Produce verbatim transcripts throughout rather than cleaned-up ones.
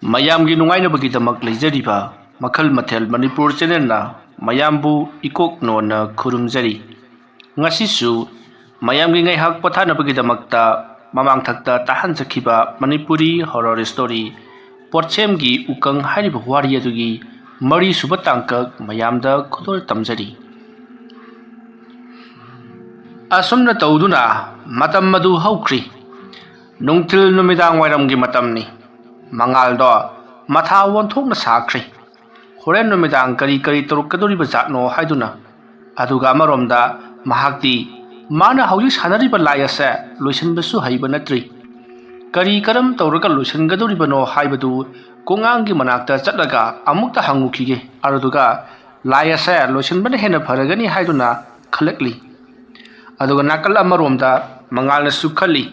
ꯃꯌꯥꯝꯒꯤ ꯅꯨꯡꯉꯥꯏꯅꯕꯒꯤꯗꯃꯛ ꯂꯩꯖꯔꯤꯕ ꯃꯈꯜ ꯃꯊꯦꯜ ꯃꯅꯤꯄꯨꯔ ꯆꯦꯅꯦꯜꯅ ꯃꯌꯥꯝꯕꯨ ꯏꯀꯣꯛ ꯅꯣꯟꯅ ꯈꯨꯔꯨꯝꯖꯔꯤ꯫ ꯉꯁꯤꯁꯨ ꯃꯌꯥꯝꯒꯤ ꯉꯥꯏꯍꯥꯛ ꯄꯣꯊꯥꯅꯕꯒꯤꯗꯃꯛꯇ ꯃꯃꯥꯡꯊꯛꯇ ꯇꯥꯍꯟꯖꯈꯤꯕ ꯃꯅꯤꯄꯨꯔꯤ ꯍꯣꯔꯔ ꯁ꯭ꯇꯣꯔꯤ ꯄꯣꯠꯁꯦꯝꯒꯤ ꯎꯀꯪ ꯍꯥꯏꯔꯤꯕ ꯋꯥꯔꯤ ꯑꯗꯨꯒꯤ ꯃꯔꯤꯁꯨꯕ ꯇꯥꯡꯀꯛ ꯃꯌꯥꯝꯗ ꯈꯨꯗꯣꯜ ꯇꯝꯖꯔꯤ꯫ ꯑꯁꯨꯝꯅ ꯇꯧꯗꯨꯅ ꯃꯇꯝ ꯑꯗꯨ ꯍꯧꯈ꯭ꯔꯤ꯫ ꯅꯨꯡꯊꯤꯜ ꯅꯨꯃꯤꯗꯥꯡ ꯋꯥꯏꯔꯝꯒꯤ ꯃꯇꯝꯅꯤ꯫ ꯃꯉꯥꯜꯗꯣ ꯃꯊꯥ ꯑꯣꯟꯊꯣꯛꯅ ꯁꯥꯈ꯭ꯔꯦ꯫ ꯍꯣꯔꯦꯟ ꯅꯨꯃꯤꯗꯥꯡ ꯀꯔꯤ ꯀꯔꯤ ꯇꯧꯔꯛꯀꯗꯧꯔꯤꯕ ꯖꯥꯠꯅꯣ ꯍꯥꯏꯗꯨꯅ꯫ ꯑꯗꯨꯒ ꯑꯃꯔꯣꯝꯗ ꯃꯍꯥꯛꯇꯤ ꯃꯥꯅ ꯍꯧꯖꯤꯛ ꯁꯥꯟꯅꯔꯤꯕ ꯂꯥꯏ ꯑꯁꯦ ꯂꯣꯏꯁꯤꯟꯕꯁꯨ ꯍꯩꯕ ꯅꯠꯇ꯭ꯔꯤ꯫ ꯀꯔꯤ ꯀꯔꯝ ꯇꯧꯔꯒ ꯂꯣꯏꯁꯤꯟꯒꯗꯧꯔꯤꯕꯅꯣ ꯍꯥꯏꯕꯗꯨ ꯀꯣꯉꯥꯡꯒꯤ ꯃꯅꯥꯛꯇ ꯆꯠꯂꯒ ꯑꯃꯨꯛꯇ ꯍꯪꯉꯨꯈꯤꯒꯦ꯫ ꯑꯗꯨꯗꯨꯒ ꯂꯥꯏ ꯑꯁꯦ ꯂꯣꯏꯁꯤꯟꯕꯅ ꯍꯦꯟꯅ ꯐꯔꯒꯅꯤ ꯍꯥꯏꯗꯨꯅ ꯈꯜꯂꯛꯂꯤ꯫ ꯑꯗꯨꯒ ꯅꯥꯀꯜ ꯑꯃꯔꯣꯝꯗ ꯃꯉꯥꯜꯅꯁꯨ ꯈꯜꯂꯤ,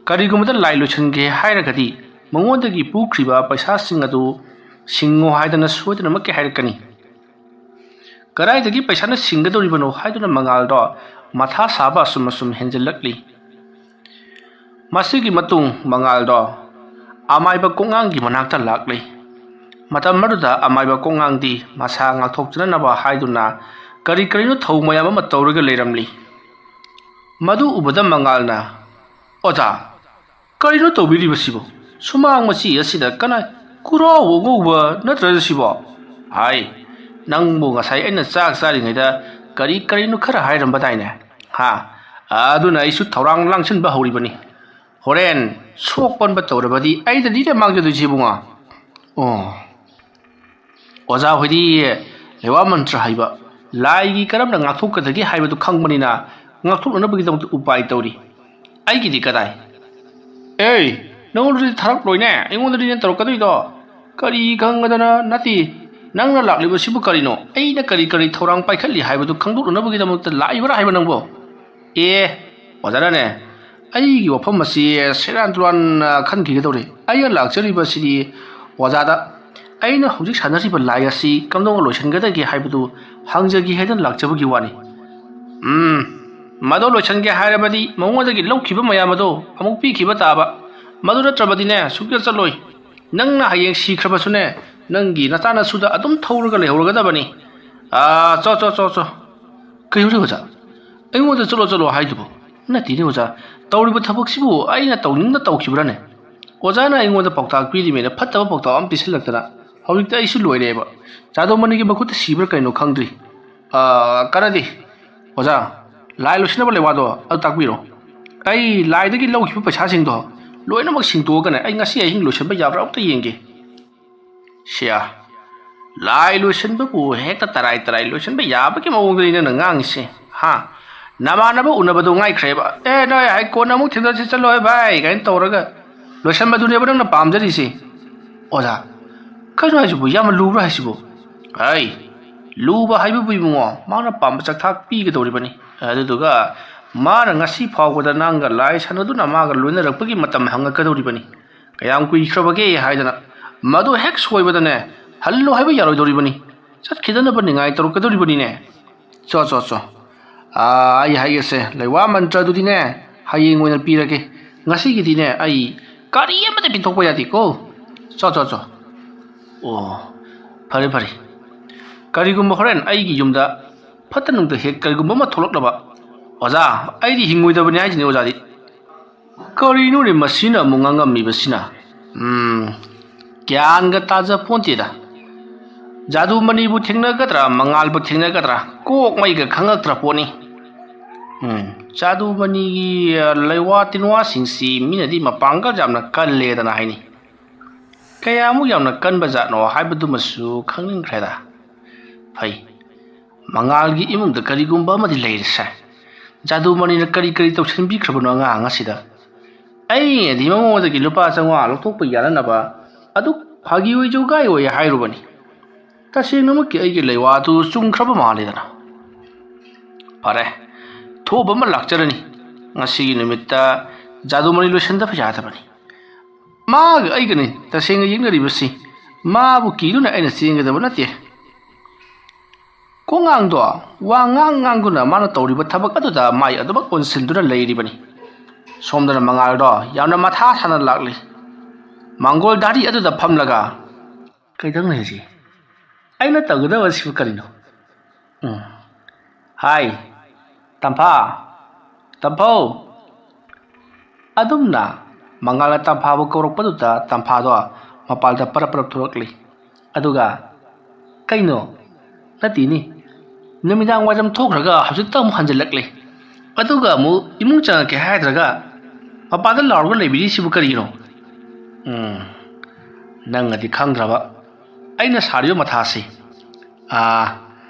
ꯀꯔꯤꯒꯨꯝꯕꯗ ꯂꯥꯏ ꯂꯣꯏꯁꯤꯟꯒꯦ ꯍꯥꯏꯔꯒꯗꯤ ꯃꯉꯣꯟꯗꯒꯤ ꯄꯨꯈ꯭ꯔꯤꯕ ꯄꯩꯁꯥꯁꯤꯡ ꯑꯗꯨ ꯁꯤꯡꯉꯣ ꯍꯥꯏꯗꯅ ꯁꯣꯏꯗꯅꯃꯛꯀꯤ ꯍꯥꯏꯔꯛꯀꯅꯤ꯫ ꯀꯗꯥꯏꯗꯒꯤ ꯄꯩꯁꯥꯅ ꯁꯤꯡꯒꯗꯧꯔꯤꯕꯅꯣ ꯍꯥꯏꯗꯨꯅ ꯃꯉꯥꯜꯗꯣ ꯃꯊꯥ ꯁꯥꯕ ꯑꯁꯨꯝ ꯑꯁꯨꯝ ꯍꯦꯟꯖꯤꯜꯂꯛꯂꯤ꯫ ꯃꯁꯤꯒꯤ ꯃꯇꯨꯡ ꯃꯉꯥꯜꯗꯣ ꯑꯃꯥꯏꯕ ꯀꯣꯛꯉꯥꯡꯒꯤ ꯃꯅꯥꯛꯇ ꯂꯥꯛꯂꯤ꯫ ꯃꯇꯝ ꯑꯗꯨꯗ ꯑꯃꯥꯏꯕ ꯀꯣꯛꯉꯥꯡꯗꯤ ꯃꯁꯥ ꯉꯥꯛꯊꯣꯛꯆꯅꯅꯕ ꯍꯥꯏꯗꯨꯅ ꯀꯔꯤ ꯀꯔꯤꯅꯣ ꯊꯧ ꯃꯌꯥꯝ ꯑꯃ ꯇꯧꯔꯒ ꯂꯩꯔꯝꯂꯤ꯫ ꯃꯗꯨ ꯎꯕꯗ ꯃꯉꯥꯜꯅ, "ꯑꯣꯖꯥ, ꯀꯔꯤꯅꯣ ꯇꯧꯕꯤꯔꯤꯕꯁꯤꯕꯨ? ꯁꯨꯃꯥꯡ ꯃꯆꯤ ꯑꯁꯤꯗ ꯀꯅꯥ ꯈꯨꯔꯥꯎ ꯑꯉꯧꯕ ꯅꯠꯇ꯭ꯔ ꯁꯤꯕꯣ? ꯍꯥꯏ, ꯅꯪꯕꯨ ꯉꯁꯥꯏ ꯑꯩꯅ ꯆꯥꯛ ꯆꯥꯔꯤꯉꯩꯗ ꯀꯔꯤ ꯀꯔꯤꯅꯣ ꯈꯔ ꯍꯥꯏꯔꯝꯕꯗꯥꯏꯅꯦ? ꯍꯥ? ꯑꯗꯨꯅ ꯑꯩꯁꯨ ꯊꯧꯔꯥꯡ ꯂꯥꯡꯁꯤꯟꯕ ꯍꯧꯔꯤꯕꯅꯤ꯫ ꯍꯣꯔꯦꯟ ꯁꯣꯛ ꯄꯟꯕ ꯇꯧꯔꯕꯗꯤ ꯑꯩꯗꯅꯤꯅꯦ ꯃꯥꯡꯖꯗꯣꯏꯁꯤ, ꯏꯕꯨꯡꯉꯣ꯫ ꯑꯣ, ꯑꯣꯖꯥ ꯍꯣꯏꯗꯤ ꯂꯩꯋꯥ ꯃꯟꯇ꯭ꯔ ꯍꯩꯕ, ꯂꯥꯏꯒꯤ ꯀꯔꯝꯅ ꯉꯥꯛꯊꯣꯛꯀꯗꯒꯦ ꯍꯥꯏꯕꯗꯨ ꯈꯪꯕꯅꯤꯅ ꯉꯥꯛꯊꯣꯛꯅꯅꯕꯒꯤꯗꯃꯛꯇ ꯎꯄꯥꯏ ꯇꯧꯔꯤ꯫ ꯑꯩꯒꯤꯗꯤ ꯀꯗꯥꯏ? ꯑꯦ, ꯅꯉꯣꯟꯗꯗꯤ ꯊꯥꯔꯛꯂꯣꯏꯅꯦ, ꯑꯩꯉꯣꯟꯗꯅꯤꯅꯦ ꯇꯧꯔꯛꯀꯗꯣꯏꯗꯣ꯫ ꯀꯔꯤ ꯈꯪꯒꯗꯅ ꯅꯠꯇꯦ, ꯅꯪꯅ ꯂꯥꯛꯂꯤꯕꯁꯤꯕꯨ ꯀꯔꯤꯅꯣ? ꯑꯩꯅ ꯀꯔꯤ ꯀꯔꯤ ꯊꯧꯔꯥꯡ ꯄꯥꯏꯈꯠꯂꯤ ꯍꯥꯏꯕꯗꯨ ꯈꯪꯗꯣꯛꯅꯅꯕꯒꯤꯗꯃꯛꯇ ꯂꯥꯛꯏꯕ꯭ꯔꯥ ꯍꯥꯏꯕ ꯅꯪꯕꯣ? ꯑꯦ, ꯑꯣꯖꯥꯅꯅꯦ, ꯑꯩꯒꯤ ꯋꯥꯐꯝ ꯑꯁꯤ ꯁꯦꯔꯥꯟ ꯇꯨꯔꯥꯟ ꯈꯟꯈꯤꯒꯗꯧꯔꯦ꯫ ꯑꯩꯅ ꯂꯥꯛꯆꯔꯤꯕꯁꯤꯗꯤ ꯑꯣꯖꯥꯗ ꯑꯩꯅ ꯍꯧꯖꯤꯛ ꯁꯥꯟꯅꯔꯤꯕ ꯂꯥꯏ ꯑꯁꯤ ꯀꯝꯗꯧꯅ ꯂꯣꯏꯁꯤꯟꯒꯗꯒꯦ ꯍꯥꯏꯕꯗꯨ ꯍꯪꯖꯒꯦ ꯍꯥꯏꯗꯨꯅ ꯂꯥꯛꯆꯕꯒꯤ ꯋꯥꯅꯤ꯫ ꯎꯝ, ꯃꯗꯨ ꯂꯣꯏꯁꯤꯟꯒꯦ ꯍꯥꯏꯔꯕꯗꯤ ꯃꯉꯣꯟꯗꯒꯤ ꯂꯧꯈꯤꯕ ꯃꯌꯥꯝ ꯑꯗꯨ ꯑꯃꯨꯛ ꯄꯤꯈꯤꯕ ꯇꯥꯕ꯫ ꯃꯗꯨ ꯅꯠꯇ꯭ꯔꯕꯗꯤꯅꯦ ꯁꯨꯛꯆꯠ ꯆꯠꯂꯣꯏ꯫ ꯅꯪꯅ ꯍꯌꯦꯡ ꯁꯤꯈ꯭ꯔꯕꯁꯨꯅꯦ, ꯅꯪꯒꯤ ꯅꯆꯥꯅꯁꯨꯗ ꯑꯗꯨꯝ ꯊꯧꯔꯒ ꯂꯩꯍꯧꯔꯒꯗꯕꯅꯤ꯫ ꯑꯥ, ꯆꯣ, ꯆꯣ, ꯆꯣ, ꯆꯣ꯫ ꯀꯩꯅꯣꯅꯦ ꯑꯣꯖꯥ? ꯑꯩꯉꯣꯟꯗ ꯆꯠꯂꯣ, ꯆꯠꯂꯣ ꯍꯥꯏꯗꯨꯕꯨ? ꯅꯠꯇꯦꯅꯦ ꯑꯣꯖꯥ, ꯇꯧꯔꯤꯕ ꯊꯕꯛꯁꯤꯕꯨ ꯑꯩꯅ ꯇꯧꯅꯤꯡꯅ ꯇꯧꯈꯤꯕ꯭ꯔꯥꯅꯦ? ꯑꯣꯖꯥꯅ ꯑꯩꯉꯣꯟꯗ ꯄꯥꯎꯇꯥꯛ ꯄꯤꯔꯤꯃꯦꯅ ꯐꯠꯇꯕ ꯄꯥꯎꯇꯥꯛ ꯑꯃ ꯄꯤꯁꯤꯜꯂꯛꯇꯅ ꯍꯧꯖꯤꯛꯇꯤ ꯑꯩꯁꯨ ꯂꯣꯏꯔꯦꯕ꯫ ꯖꯥꯗꯨꯃꯅꯤꯒꯤ ꯃꯈꯨꯠꯇ ꯁꯤꯕ꯭ꯔꯥ ꯀꯩꯅꯣ ꯈꯪꯗ꯭ꯔꯤ꯫ ꯑꯥ, ꯀꯥꯟꯅꯗꯦ꯫ ꯑꯣꯖꯥ, ꯂꯥꯏ ꯂꯣꯏꯁꯤꯟꯅꯕ ꯂꯩꯋꯥꯗꯣ ꯑꯗꯨ ꯇꯥꯛꯄꯤꯔꯣ꯫ ꯑꯩ ꯂꯥꯏꯗꯒꯤ ꯂꯧꯈꯤꯕ ꯄꯩꯁꯥꯁꯤꯡꯗꯣ ꯂꯣꯏꯅꯃꯛ ꯁꯤꯡꯇꯣꯛꯑꯒꯅꯦ, ꯑꯩ ꯉꯁꯤ ꯑꯍꯤꯡ ꯂꯣꯏꯁꯤꯟꯕ ꯌꯥꯕ꯭ꯔꯥ ꯑꯝꯇ ꯌꯦꯡꯒꯦ꯫ ꯁꯤꯌꯥ, ꯂꯥꯏ ꯂꯣꯏꯁꯤꯟꯕꯕꯨ ꯍꯦꯛꯇ ꯇꯔꯥꯏ ꯇꯔꯥꯏ ꯂꯣꯏꯁꯤꯟꯕ ꯌꯥꯕꯒꯤ ꯃꯑꯣꯡꯗꯅꯤ ꯅꯪꯅ ꯉꯥꯡꯉꯤꯁꯦ, ꯍꯥ? ꯅꯃꯥꯟꯅꯕ ꯎꯅꯕꯗꯣ ꯉꯥꯏꯈ꯭ꯔꯦꯕ꯫ "ꯑꯦ, ꯅꯣꯏ, ꯑꯩ ꯀꯣꯟꯅ ꯑꯃꯨꯛ ꯊꯦꯡꯅꯁꯤ, ꯆꯠꯂꯣꯍꯦ ꯚꯥꯏ" ꯀꯥꯏꯅ ꯇꯧꯔꯒ ꯂꯣꯏꯁꯤꯟꯕꯗꯨꯅꯦꯕ ꯅꯪꯅ ꯄꯥꯝꯖꯔꯤꯁꯦ꯫ ꯑꯣꯖꯥ, ꯀꯩꯅꯣ ꯍꯥꯏꯁꯤꯕꯨ? ꯌꯥꯝꯅ ꯂꯨꯕ꯭ꯔꯥ ꯍꯥꯏꯁꯤꯕꯨ? ꯑꯩ, ꯂꯨꯕ ꯍꯥꯏꯕꯕꯨ ꯏꯕꯨꯡꯉꯣ, ꯃꯥꯅ ꯄꯥꯝꯕ ꯆꯥꯛꯊꯥꯛ ꯄꯤꯒꯗꯧꯔꯤꯕꯅꯤ꯫ ꯑꯗꯨꯗꯨꯒ ꯃꯥꯅ ꯉꯁꯤ ꯐꯥꯎꯕꯗ ꯅꯪꯒ ꯂꯥꯏ ꯁꯥꯟꯅꯗꯨꯅ ꯃꯥꯒ ꯂꯣꯏꯅꯔꯛꯄꯒꯤ ꯃꯇꯝ ꯍꯪꯉꯛꯀꯗꯧꯔꯤꯕꯅꯤ꯫ ꯀꯌꯥꯝ ꯀꯨꯏꯈ꯭ꯔꯕꯒꯦ ꯍꯥꯏꯗꯅ꯫ ꯃꯗꯨ ꯍꯦꯛ ꯁꯣꯏꯕꯗꯅꯦ, ꯍꯜꯂꯣ ꯍꯥꯏꯕ ꯌꯥꯔꯣꯏꯗꯧꯔꯤꯕꯅꯤ꯫ ꯆꯠꯈꯤꯗꯅꯕ ꯅꯤꯡꯉꯥꯏ ꯇꯧꯔꯛꯀꯗꯧꯔꯤꯕꯅꯤꯅꯦ꯫ ꯆꯣ, ꯆꯣ, ꯆꯣ꯫ ꯑꯥ, ꯑꯩ ꯍꯥꯏꯒꯦꯁꯦ, ꯂꯩꯋꯥ ꯃꯟꯇ꯭ꯔꯗꯨꯗꯤꯅꯦ, ꯍꯌꯦꯡ ꯑꯣꯏꯅ ꯄꯤꯔꯒꯦ꯫ ꯉꯁꯤꯒꯤꯗꯤꯅꯦ, ꯑꯩ ꯀꯔꯤ ꯑꯃꯠꯇ ꯄꯤꯊꯣꯛꯄ ꯌꯥꯗꯦꯀꯣ꯫ ꯆꯣ, ꯆꯣ, ꯆꯣ꯫ ꯑꯣ, ꯐꯔꯦ, ꯐꯔꯦ꯫ ꯀꯔꯤꯒꯨꯝꯕ ꯍꯣꯔꯦꯟ ꯑꯩꯒꯤ ꯌꯨꯝꯗ ꯐꯠꯇ ꯅꯨꯡꯗ ꯍꯦꯛ ꯀꯔꯤꯒꯨꯝꯕ ꯑꯃ ꯊꯣꯛꯂꯛꯂꯕ, ꯑꯣꯖꯥ, ꯑꯩꯗꯤ ꯍꯤꯡꯉꯣꯏꯗꯕꯅꯤ ꯍꯥꯏꯁꯤꯅꯤ, ꯑꯣꯖꯥꯗꯤ꯫ ꯀꯔꯤꯅꯣꯅꯦ ꯃꯁꯤꯅ ꯑꯃꯨꯛ ꯉꯥꯡꯉꯝꯃꯤꯕꯁꯤꯅ? ꯎꯝ, ꯒ꯭ꯌꯥꯟꯒ ꯇꯥꯖ ꯄꯣꯟꯇꯦꯗ꯫ ꯖꯥꯗꯨꯃꯅꯤꯕꯨ ꯊꯦꯡꯅꯒꯗ꯭ꯔꯥ, ꯃꯉꯥꯜꯕꯨ ꯊꯦꯡꯅꯒꯗ꯭ꯔꯥ, ꯀꯣꯛ ꯃꯩꯒ ꯈꯪꯉꯛꯇ꯭ꯔ ꯄꯣꯠꯅꯤ꯫ ꯎꯝ, ꯖꯥꯗꯨꯃꯅꯤꯒꯤ, ꯑ, ꯂꯩꯋꯥ ꯇꯤꯟꯋꯥꯁꯤꯡꯁꯤ ꯃꯤꯅꯗꯤ ꯃꯄꯥꯡꯒꯜ ꯌꯥꯝꯅ ꯀꯜꯂꯦꯗꯅ ꯍꯥꯏꯅꯩ꯫ ꯀꯌꯥꯃꯨꯛ ꯌꯥꯝꯅ ꯀꯟꯕ ꯖꯥꯠꯅꯣ ꯍꯥꯏꯕꯗꯨꯃꯁꯨ ꯈꯪꯅꯤꯡꯈ꯭ꯔꯦꯗ꯫ ꯐꯩ꯫ ꯃꯉꯥꯜꯒꯤ ꯏꯃꯨꯡꯗ ꯀꯔꯤꯒꯨꯝꯕ ꯑꯃꯗꯤ ꯂꯩꯔꯦꯁꯦ꯫ ꯖꯥꯗꯨꯃꯅꯤꯅ ꯀꯔꯤ ꯀꯔꯤ ꯇꯧꯁꯤꯟꯕꯤꯈ꯭ꯔꯕꯅꯣ ꯑꯉꯥꯡ ꯑꯁꯤꯗ? ꯑꯩꯅꯗꯤ ꯃꯉꯣꯟꯗꯒꯤ ꯂꯨꯄꯥ ꯆꯥꯝꯃꯉꯥ ꯂꯧꯊꯣꯛꯄ ꯌꯥꯅꯅꯕ ꯑꯗꯨꯛ ꯐꯥꯒꯤ ꯑꯣꯏ ꯖꯣꯒꯥꯏ ꯑꯣꯏ ꯍꯥꯏꯔꯨꯕꯅꯤ꯫ ꯇꯁꯦꯡꯅꯃꯛꯀꯤ ꯑꯩꯒꯤ ꯂꯩꯋꯥꯗꯨ ꯆꯨꯝꯈ꯭ꯔꯕ ꯃꯥꯜꯂꯦꯗꯅ꯫ ꯐꯔꯦ, ꯊꯣꯛꯑꯕ ꯑꯃ ꯂꯥꯛꯆꯔꯅꯤ꯫ ꯉꯁꯤꯒꯤ ꯅꯨꯃꯤꯠꯇ ꯖꯥꯗꯨꯃꯅꯤ ꯂꯣꯏꯁꯤꯟꯗꯕ ꯌꯥꯗꯕꯅꯤ꯫ ꯃꯥꯒ ꯑꯩꯒꯅꯤ ꯇꯁꯦꯡꯅ ꯌꯦꯛꯅꯔꯤꯕꯁꯤ꯫ ꯃꯥꯕꯨ ꯀꯤꯗꯨꯅ ꯑꯩꯅ ꯆꯦꯟꯒꯗꯕ ꯅꯠꯇꯦ꯫ ꯀꯣꯉꯥꯡꯗꯣ ꯋꯥ ꯉꯥꯡ ꯉꯥꯡꯗꯨꯅ ꯃꯥꯅ ꯇꯧꯔꯤꯕ ꯊꯕꯛ ꯑꯗꯨꯗ ꯃꯥꯏ ꯑꯗꯨꯃꯛ ꯑꯣꯟꯁꯤꯟꯗꯨꯅ ꯂꯩꯔꯤꯕꯅꯤ꯫ ꯁꯣꯝꯗꯅ ꯃꯉꯥꯜꯗꯣ ꯌꯥꯝꯅ ꯃꯊꯥ ꯁꯥꯅ ꯂꯥꯛꯂꯤ꯫ ꯃꯪꯒꯣꯜ ꯗꯥꯔꯤ ꯑꯗꯨꯗ ꯐꯝꯂꯒ, "ꯀꯩꯗꯧꯅꯤ ꯍꯧꯖꯤꯛ? ꯑꯩꯅ ꯇꯧꯒꯗꯕꯁꯤꯕꯨ ꯀꯔꯤꯅꯣ? ꯎꯝ, ꯍꯥꯏ, ꯇꯝꯐꯥ, ꯇꯝꯐꯧ!" ꯑꯗꯨꯝꯅ ꯃꯉꯥꯜꯅ ꯇꯝꯐꯥꯕꯨ ꯀꯧꯔꯛꯄꯗꯨꯗ ꯇꯝꯐꯥꯗꯣ ꯃꯄꯥꯟꯗ ꯄꯔꯞ ꯄꯔꯞ ꯊꯣꯛꯂꯛꯂꯤ꯫ ꯑꯗꯨꯒ, "ꯀꯩꯅꯣ? ꯅꯠꯇꯦꯅꯤ, ꯅꯨꯃꯤꯗꯥꯡ ꯋꯥꯏꯔꯝ ꯊꯣꯛꯈ꯭ꯔꯒ ꯍꯧꯖꯤꯛꯇ ꯑꯃꯨꯛ ꯍꯟꯖꯤꯜꯂꯛꯂꯦ꯫ ꯑꯗꯨꯒ ꯑꯃꯨꯛ ꯏꯃꯨꯡ ꯆꯪꯉꯛꯀꯦ ꯍꯥꯏꯗ꯭ꯔꯒ ꯃꯄꯥꯟꯗ ꯂꯥꯎꯔꯒ ꯂꯩꯕꯤꯔꯤꯁꯤꯕꯨ ꯀꯔꯤꯒꯤꯅꯣ?" "ꯎꯝ, ꯅꯪꯅꯗꯤ ꯈꯪꯗ꯭ꯔꯕ ꯑꯩꯅ ꯁꯥꯔꯤꯕ ꯃꯊꯥꯁꯤ꯫ ꯑꯥ,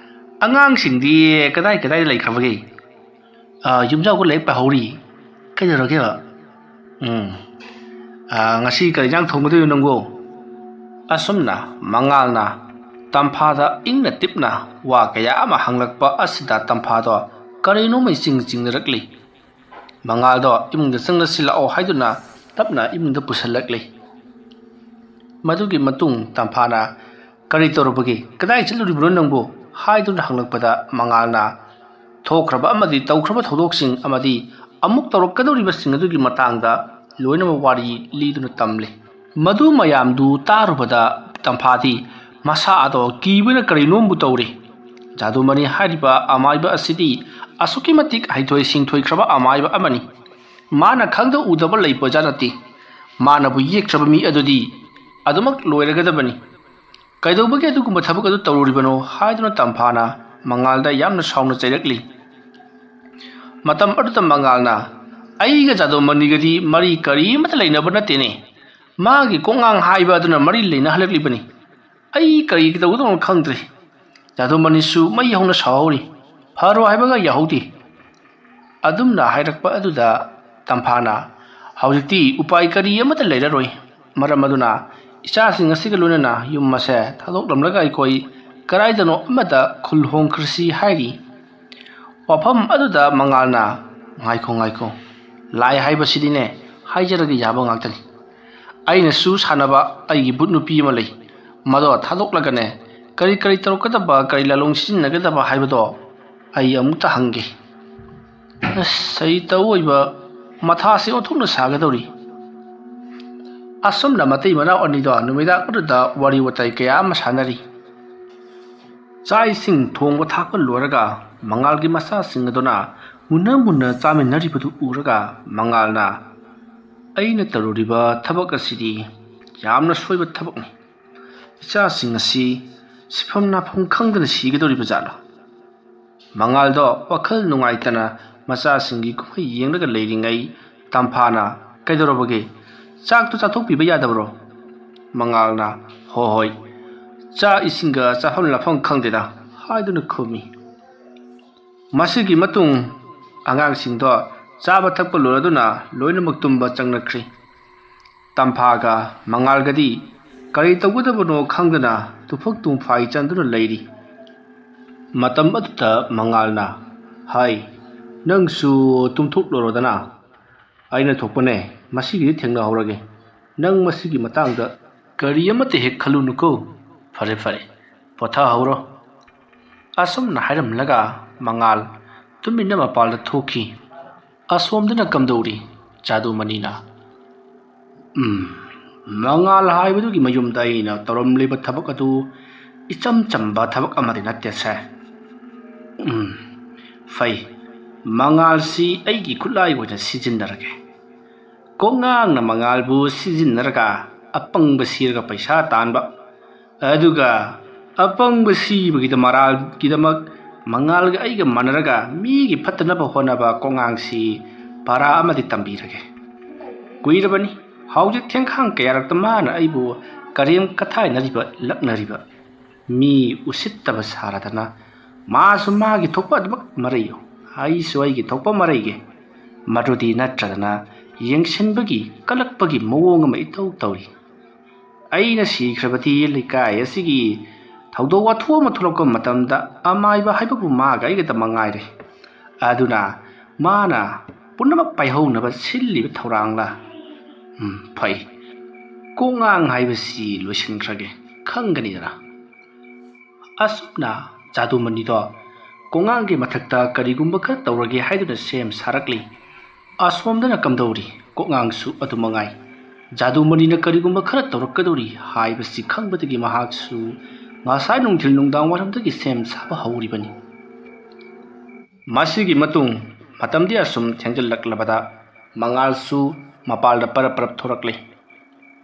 ꯑꯉꯥꯡꯁꯤꯡꯗꯤ ꯀꯗꯥꯏ ꯀꯗꯥꯏꯗ ꯂꯩꯈ꯭ꯔꯕꯒꯦ? ꯑꯥ, ꯌꯨꯝꯖꯥꯎꯒ ꯂꯥꯏꯔꯤꯛ ꯄꯥꯍꯧꯔꯤ꯫ ꯀꯩꯗꯧꯔꯒꯦꯕ? ꯎꯝ, ꯑꯥ, ꯉꯁꯤ ꯀꯔꯤ ꯏꯟꯖꯥꯡ ꯊꯣꯡꯒꯗꯣꯏꯅꯣ ꯅꯪꯕꯨ?" ꯑꯁꯨꯝꯅ ꯃꯉꯥꯜꯅ ꯇꯝꯐꯥꯗ ꯏꯪꯅ ꯇꯤꯞꯅ ꯋꯥ ꯀꯌꯥ ꯑꯃ ꯍꯪꯂꯛꯄ ꯑꯁꯤꯗ ꯇꯝꯐꯥꯗꯣ ꯀꯔꯤꯅꯣꯃ ꯏꯆꯤꯡ ꯆꯤꯡꯅꯔꯛꯂꯤ꯫ ꯃꯉꯥꯜꯗꯣ ꯏꯃꯨꯡꯗ ꯆꯪꯂꯁꯤ ꯂꯥꯛꯑꯣ ꯍꯥꯏꯗꯨꯅ ꯇꯞꯅ ꯏꯃꯨꯡꯗ ꯄꯨꯁꯤꯜꯂꯛꯂꯤ꯫ ꯃꯗꯨꯒꯤ ꯃꯇꯨꯡ ꯇꯝꯐꯥꯅ, "ꯀꯔꯤ ꯇꯧꯔꯨꯕꯒꯦ? ꯀꯗꯥꯏ ꯆꯠꯂꯨꯔꯤꯕꯅꯣ ꯅꯪꯕꯨ?" ꯍꯥꯏꯗꯨꯅ ꯍꯪꯂꯛꯄꯗ ꯃꯉꯥꯜꯅ ꯊꯣꯛꯈ꯭ꯔꯕ ꯑꯃꯗꯤ ꯇꯧꯈ꯭ꯔꯕ ꯊꯧꯗꯣꯛꯁꯤꯡ ꯑꯃꯗꯤ ꯑꯃꯨꯛ ꯇꯧꯔꯛꯀꯗꯧꯔꯤꯕꯁꯤꯡ ꯑꯗꯨꯒꯤ ꯃꯇꯥꯡꯗ ꯂꯣꯏꯅꯃꯛ ꯋꯥꯔꯤ ꯂꯤꯗꯨꯅ ꯇꯝꯂꯤ꯫ ꯃꯗꯨ ꯃꯌꯥꯝꯗꯨ ꯇꯥꯔꯨꯕꯗ ꯇꯝꯐꯥꯗꯤ ꯃꯁꯥ ꯑꯗꯣ ꯀꯤꯕꯅ ꯀꯔꯤꯅꯣꯝꯕꯨ ꯇꯧꯔꯦ꯫ ꯖꯥꯗꯨꯃꯅꯤ ꯍꯥꯏꯔꯤꯕ ꯑꯃꯥꯏꯕ ꯑꯁꯤꯗꯤ ꯑꯁꯨꯛꯀꯤ ꯃꯇꯤꯛ ꯍꯩꯊꯣꯏ ꯁꯤꯡꯊꯣꯏꯈ꯭ꯔꯕ ꯑꯃꯥꯏꯕ ꯑꯃꯅꯤ꯫ ꯃꯥꯅ ꯈꯪꯗ ꯎꯗꯕ ꯂꯩꯕꯖꯥꯠ ꯅꯠꯇꯦ꯫ ꯃꯥꯅꯕꯨ ꯌꯦꯛꯈ꯭ꯔꯕ ꯃꯤ ꯑꯗꯨꯗꯤ ꯑꯗꯨꯃꯛ ꯂꯣꯏꯔꯒꯗꯕꯅꯤ꯫ "ꯀꯩꯗꯧꯕꯒꯤ ꯑꯗꯨꯒꯨꯝꯕ ꯊꯕꯛ ꯑꯗꯨ ꯇꯧꯔꯨꯔꯤꯕꯅꯣ?" ꯍꯥꯏꯗꯨꯅ ꯇꯝꯐꯥꯅ ꯃꯉꯥꯜꯗ ꯌꯥꯝꯅ ꯁꯥꯎꯅ ꯆꯩꯔꯛꯂꯤ꯫ ꯃꯇꯝ ꯑꯗꯨꯗ ꯃꯉꯥꯜꯅ, "ꯑꯩꯒ ꯖꯥꯗꯨꯃꯅꯤꯒꯗꯤ ꯃꯔꯤ ꯀꯔꯤꯃꯠꯇ ꯂꯩꯅꯕ ꯅꯠꯇꯦꯅꯦ꯫ ꯃꯥꯒꯤ ꯀꯣꯛꯉꯥꯡ ꯍꯥꯏꯕ ꯑꯗꯨꯅ ꯃꯔꯤ ꯂꯩꯅꯍꯜꯂꯛꯂꯤꯕꯅꯤ꯫ ꯑꯩ ꯀꯔꯤ ꯇꯧꯒꯗꯧꯅꯣ ꯈꯪꯗ꯭ꯔꯦ꯫ ꯖꯥꯗꯨꯃꯅꯤꯁꯨ ꯃꯩ ꯍꯧꯅ ꯁꯥꯎꯍꯧꯔꯤ꯫ ꯐꯔꯣ ꯍꯥꯏꯕꯒ ꯌꯥꯍꯧꯗꯦ꯫" ꯑꯗꯨꯝꯅ ꯍꯥꯏꯔꯛꯄ ꯑꯗꯨꯗ ꯇꯝꯐꯥꯅ, "ꯍꯧꯖꯤꯛꯇꯤ ꯎꯄꯥꯏ ꯀꯔꯤ ꯑꯃꯠꯇ ꯂꯩꯔꯔꯣꯏ꯫ ꯃꯔꯝ ꯑꯗꯨꯅ ꯏꯆꯥꯁꯤꯡ ꯑꯁꯤꯒ ꯂꯣꯏꯅꯅ ꯌꯨꯝ ꯑꯁꯦ ꯊꯥꯗꯣꯛꯂꯝꯂꯒ ꯑꯩꯈꯣꯏ ꯀꯗꯥꯏꯗꯅꯣ ꯑꯃꯗ ꯈꯨꯜ ꯍꯣꯡꯈ꯭ꯔꯁꯤ" ꯍꯥꯏꯔꯤ꯫ ꯋꯥꯐꯝ ꯑꯗꯨꯗ ꯃꯉꯥꯜꯅ, "ꯉꯥꯏꯈꯣ, ꯉꯥꯏꯈꯣ꯫ ꯂꯥꯏ ꯍꯥꯏꯕꯁꯤꯗꯤꯅꯦ, ꯍꯥꯏꯖꯔꯒ ꯌꯥꯕ ꯉꯥꯛꯇꯅꯤ꯫ ꯑꯩꯅꯁꯨ ꯁꯥꯟꯅꯕ ꯑꯩꯒꯤ ꯚꯨꯠ ꯅꯨꯄꯤ ꯑꯃ ꯂꯩ꯫ ꯃꯗꯣ ꯊꯥꯗꯣꯛꯂꯒꯅꯦ, ꯀꯔꯤ ꯀꯔꯤ ꯇꯧꯔꯛꯀꯗꯕ, ꯀꯔꯤ ꯂꯥꯂꯣꯡ ꯁꯤꯖꯤꯟꯅꯒꯗꯕ ꯍꯥꯏꯕꯗꯣ ꯑꯩ ꯑꯃꯨꯛꯇ ꯍꯪꯒꯦ꯫ ꯑꯁ, ꯑꯩ ꯇꯧ ꯑꯣꯏꯕ ꯃꯊꯥꯁꯦ ꯑꯣꯟꯊꯣꯛꯅ ꯁꯥꯒꯗꯧꯔꯤ꯫" ꯑꯁꯨꯝꯅ ꯃꯇꯩ ꯃꯅꯥꯎ ꯑꯅꯤꯗꯣ ꯅꯨꯃꯤꯗꯥꯡ ꯑꯗꯨꯗ ꯋꯥꯔꯤ ꯋꯥꯇꯥꯏ ꯀꯌꯥ ꯑꯃ ꯁꯥꯟꯅꯔꯤ꯫ ꯆꯥꯛ ꯏꯁꯤꯡ ꯊꯣꯡꯕ ꯊꯥꯛꯄ ꯂꯣꯏꯔꯒ ꯃꯉꯥꯜꯒꯤ ꯃꯆꯥꯁꯤꯡ ꯑꯗꯨꯅ ꯃꯨꯟꯅ ꯃꯨꯟꯅ ꯆꯥꯃꯤꯟꯅꯔꯤꯕꯗꯨ ꯎꯔꯒ ꯃꯉꯥꯜꯅ, "ꯑꯩꯅ ꯇꯧꯔꯨꯔꯤꯕ ꯊꯕꯛ ꯑꯁꯤꯗꯤ ꯌꯥꯝꯅ ꯁꯣꯏꯕ ꯊꯕꯛꯅꯤ꯫ ꯏꯆꯥꯁꯤꯡ ꯑꯁꯤ ꯁꯤꯐꯝ ꯅꯥꯐꯝ ꯈꯪꯗꯅ ꯁꯤꯒꯗꯧꯔꯤꯕ ꯖꯥꯠꯂꯣ?" ꯃꯉꯥꯜꯗꯣ ꯋꯥꯈꯜ ꯅꯨꯡꯉꯥꯏꯇꯅ ꯃꯆꯥꯁꯤꯡꯒꯤ ꯀꯨꯝꯍꯩ ꯌꯦꯡꯂꯒ ꯂꯩꯔꯤꯉꯩ, ꯇꯝꯐꯥꯅ, "ꯀꯩꯗꯧꯔꯕꯒꯦ? ꯆꯥꯛꯇꯨ ꯆꯥꯊꯣꯛꯄꯤꯕ ꯌꯥꯗꯕ꯭ꯔꯣ?" ꯃꯉꯥꯜꯅ, "ꯍꯣ ꯍꯣꯏ, ꯆꯥꯛ ꯏꯁꯤꯡꯒ ꯆꯥꯐꯝ ꯂꯥꯐꯝ ꯈꯪꯗꯦꯗ" ꯍꯥꯏꯗꯨꯅ ꯈꯨꯝꯃꯤ꯫ ꯃꯁꯤꯒꯤ ꯃꯇꯨꯡ ꯑꯉꯥꯡꯁꯤꯡꯗꯣ ꯆꯥꯕ ꯊꯛꯄ ꯂꯣꯏꯔꯗꯨꯅ ꯂꯣꯏꯅꯃꯛ ꯇꯨꯝꯕ ꯆꯪꯅꯈ꯭ꯔꯤ꯫ ꯇꯝꯐꯥꯒ ꯃꯉꯥꯜꯒꯗꯤ ꯀꯔꯤ ꯇꯧꯒꯗꯕꯅꯣ ꯈꯪꯗꯅ ꯇꯨꯐꯛ ꯇꯨꯝꯐꯥꯏ ꯆꯟꯗꯨꯅ ꯂꯩꯔꯤ꯫ ꯃꯇꯝ ꯑꯗꯨꯗ ꯃꯉꯥꯜꯅ, "ꯍꯥꯏ, ꯅꯪꯁꯨ ꯇꯨꯝꯊꯣꯛꯂꯨꯔꯣꯗꯅ꯫ ꯑꯩꯅ ꯊꯣꯛꯄꯅꯦ, ꯃꯁꯤꯒꯤꯗꯤ ꯊꯦꯡꯅꯍꯧꯔꯒꯦ꯫ ꯅꯪ ꯃꯁꯤꯒꯤ ꯃꯇꯥꯡꯗ ꯀꯔꯤ ꯑꯃꯠꯇ ꯍꯦꯛ ꯈꯜꯂꯨꯅꯨꯀꯣ꯫ ꯐꯔꯦ, ꯐꯔꯦ, ꯄꯣꯊꯥꯍꯧꯔꯣ"꯫ ꯑꯁꯨꯝꯅ ꯍꯥꯏꯔꯝꯂꯒ ꯃꯉꯥꯜ ꯇꯨꯃꯤꯟꯅ ꯃꯄꯥꯜꯗ ꯊꯣꯛꯈꯤ꯫ ꯑꯁꯣꯝꯗꯅ ꯀꯝꯗꯧꯔꯤ? ꯖꯥꯗꯨꯃꯅꯤꯅ, "ꯎꯝ, ꯃꯉꯥꯜ ꯍꯥꯏꯕꯗꯨꯒꯤ ꯃꯌꯨꯝꯗ ꯑꯩꯅ ꯇꯧꯔꯝꯂꯤꯕ ꯊꯕꯛ ꯑꯗꯨ ꯏꯆꯝ ꯆꯝꯕ ꯊꯕꯛ ꯑꯃꯗꯤ ꯅꯠꯇꯦꯁꯦ꯫ ꯎꯝ, ꯐꯩ, ꯃꯉꯥꯜꯁꯤ ꯑꯩꯒꯤ ꯈꯨꯠꯂꯥꯏ ꯑꯣꯏꯅ ꯁꯤꯖꯤꯟꯅꯔꯒꯦ"꯫ ꯀꯣꯛꯉꯥꯡꯅ ꯃꯉꯥꯜꯕꯨ ꯁꯤꯖꯤꯟꯅꯔꯒ ꯑꯄꯪꯕ ꯁꯤꯔꯒ ꯄꯩꯁꯥ ꯇꯥꯟꯕ, ꯑꯗꯨꯒ ꯑꯄꯪꯕ ꯁꯤꯕꯒꯤꯗ ꯃꯔꯥꯜꯒꯤꯗꯃꯛ ꯃꯉꯥꯜꯒ ꯑꯩꯒ ꯃꯥꯟꯅꯔꯒ ꯃꯤꯒꯤ ꯐꯠꯇꯅꯕ ꯍꯣꯠꯅꯕ ꯀꯣꯛꯉꯥꯡꯁꯤ ꯄꯔꯥ ꯑꯃꯗꯤ ꯇꯝꯕꯤꯔꯒꯦ꯫ ꯀꯨꯏꯔꯕꯅꯤ, ꯍꯧꯖꯤꯛ ꯊꯦꯡꯈꯥꯡ ꯀꯌꯥꯔꯛꯇ ꯃꯥꯅ ꯑꯩꯕꯨ ꯀꯔꯦꯝ ꯀꯊꯥꯏꯅꯔꯤꯕ, ꯂꯛꯅꯔꯤꯕ꯫ ꯃꯤ ꯎꯁꯤꯠꯇꯕ ꯁꯥꯔꯗꯅ ꯃꯥꯁꯨ ꯃꯥꯒꯤ ꯊꯣꯛꯄ ꯑꯗꯨꯃꯛ ꯃꯔꯩꯌꯨ, ꯑꯩꯁꯨ ꯑꯩꯒꯤ ꯊꯣꯛꯄ ꯃꯔꯩꯒꯦ꯫ ꯃꯗꯨꯗꯤ ꯅꯠꯇ꯭ꯔꯗꯅ ꯌꯦꯡꯁꯤꯟꯕꯒꯤ, ꯀꯜꯂꯛꯄꯒꯤ ꯃꯑꯣꯡ ꯑꯃ ꯏꯇꯧ ꯇꯧꯔꯤ꯫ ꯑꯩꯅ ꯁꯤꯈ꯭ꯔꯕꯗꯤ ꯂꯩꯀꯥꯏ ꯑꯁꯤꯒꯤ ꯊꯧꯗꯣꯛ ꯋꯥꯊꯣꯛ ꯑꯃ ꯊꯣꯛꯂꯛꯄ ꯃꯇꯝꯗ ꯑꯃꯥꯏꯕ ꯍꯥꯏꯕꯕꯨ ꯃꯥꯒ ꯑꯩꯒꯗ ꯃꯉꯥꯏꯔꯦ꯫ ꯑꯗꯨꯅ ꯃꯥꯅ ꯄꯨꯝꯅꯃꯛ ꯄꯥꯏꯍꯧꯅꯕ ꯁꯤꯜꯂꯤꯕ ꯊꯧꯔꯥꯡꯂ? ꯎꯝ, ꯐꯩ꯫ ꯀꯣꯛꯉꯥꯡ ꯍꯥꯏꯕꯁꯤ ꯂꯣꯏꯁꯤꯟꯈ꯭ꯔꯒꯦ, ꯈꯪꯒꯅꯤꯗꯅ꯫ ꯑꯁꯨꯝꯅ ꯖꯥꯗꯨꯃꯅꯤꯗꯣ ꯀꯣꯛꯉꯥꯡꯒꯤ ꯃꯊꯛꯇ ꯀꯔꯤꯒꯨꯝꯕ ꯈꯔ ꯇꯧꯔꯒꯦ ꯍꯥꯏꯗꯨꯅ ꯁꯦꯝ ꯁꯥꯔꯛꯂꯤ꯫ ꯑꯁꯣꯝꯗꯅ ꯀꯝꯗꯧꯔꯤ? ꯀꯣꯛꯉꯥꯡꯁꯨ ꯑꯗꯨ ꯃꯉꯥꯏ꯫ ꯖꯥꯗꯨꯃꯅꯤꯅ ꯀꯔꯤꯒꯨꯝꯕ ꯈꯔ ꯇꯧꯔꯛꯀꯗꯧꯔꯤ ꯍꯥꯏꯕꯁꯤ ꯈꯪꯕꯗꯒꯤ ꯃꯍꯥꯛꯁꯨ ꯉꯁꯥꯏ ꯅꯨꯡꯊꯤꯜ ꯅꯨꯡꯗꯥꯡ ꯋꯥꯏꯔꯝꯗꯒꯤ ꯁꯦꯝ ꯁꯥꯕ ꯍꯧꯔꯤꯕꯅꯤ꯫ ꯃꯁꯤꯒꯤ ꯃꯇꯨꯡ ꯃꯇꯝꯗꯤ ꯑꯁꯨꯝ ꯊꯦꯡꯖꯤꯜꯂꯛꯂꯕꯗ ꯃꯉꯥꯜꯁꯨ ꯃꯄꯥꯜꯗ ꯄꯔꯞ ꯄꯔꯞ ꯊꯣꯔꯛꯂꯤ꯫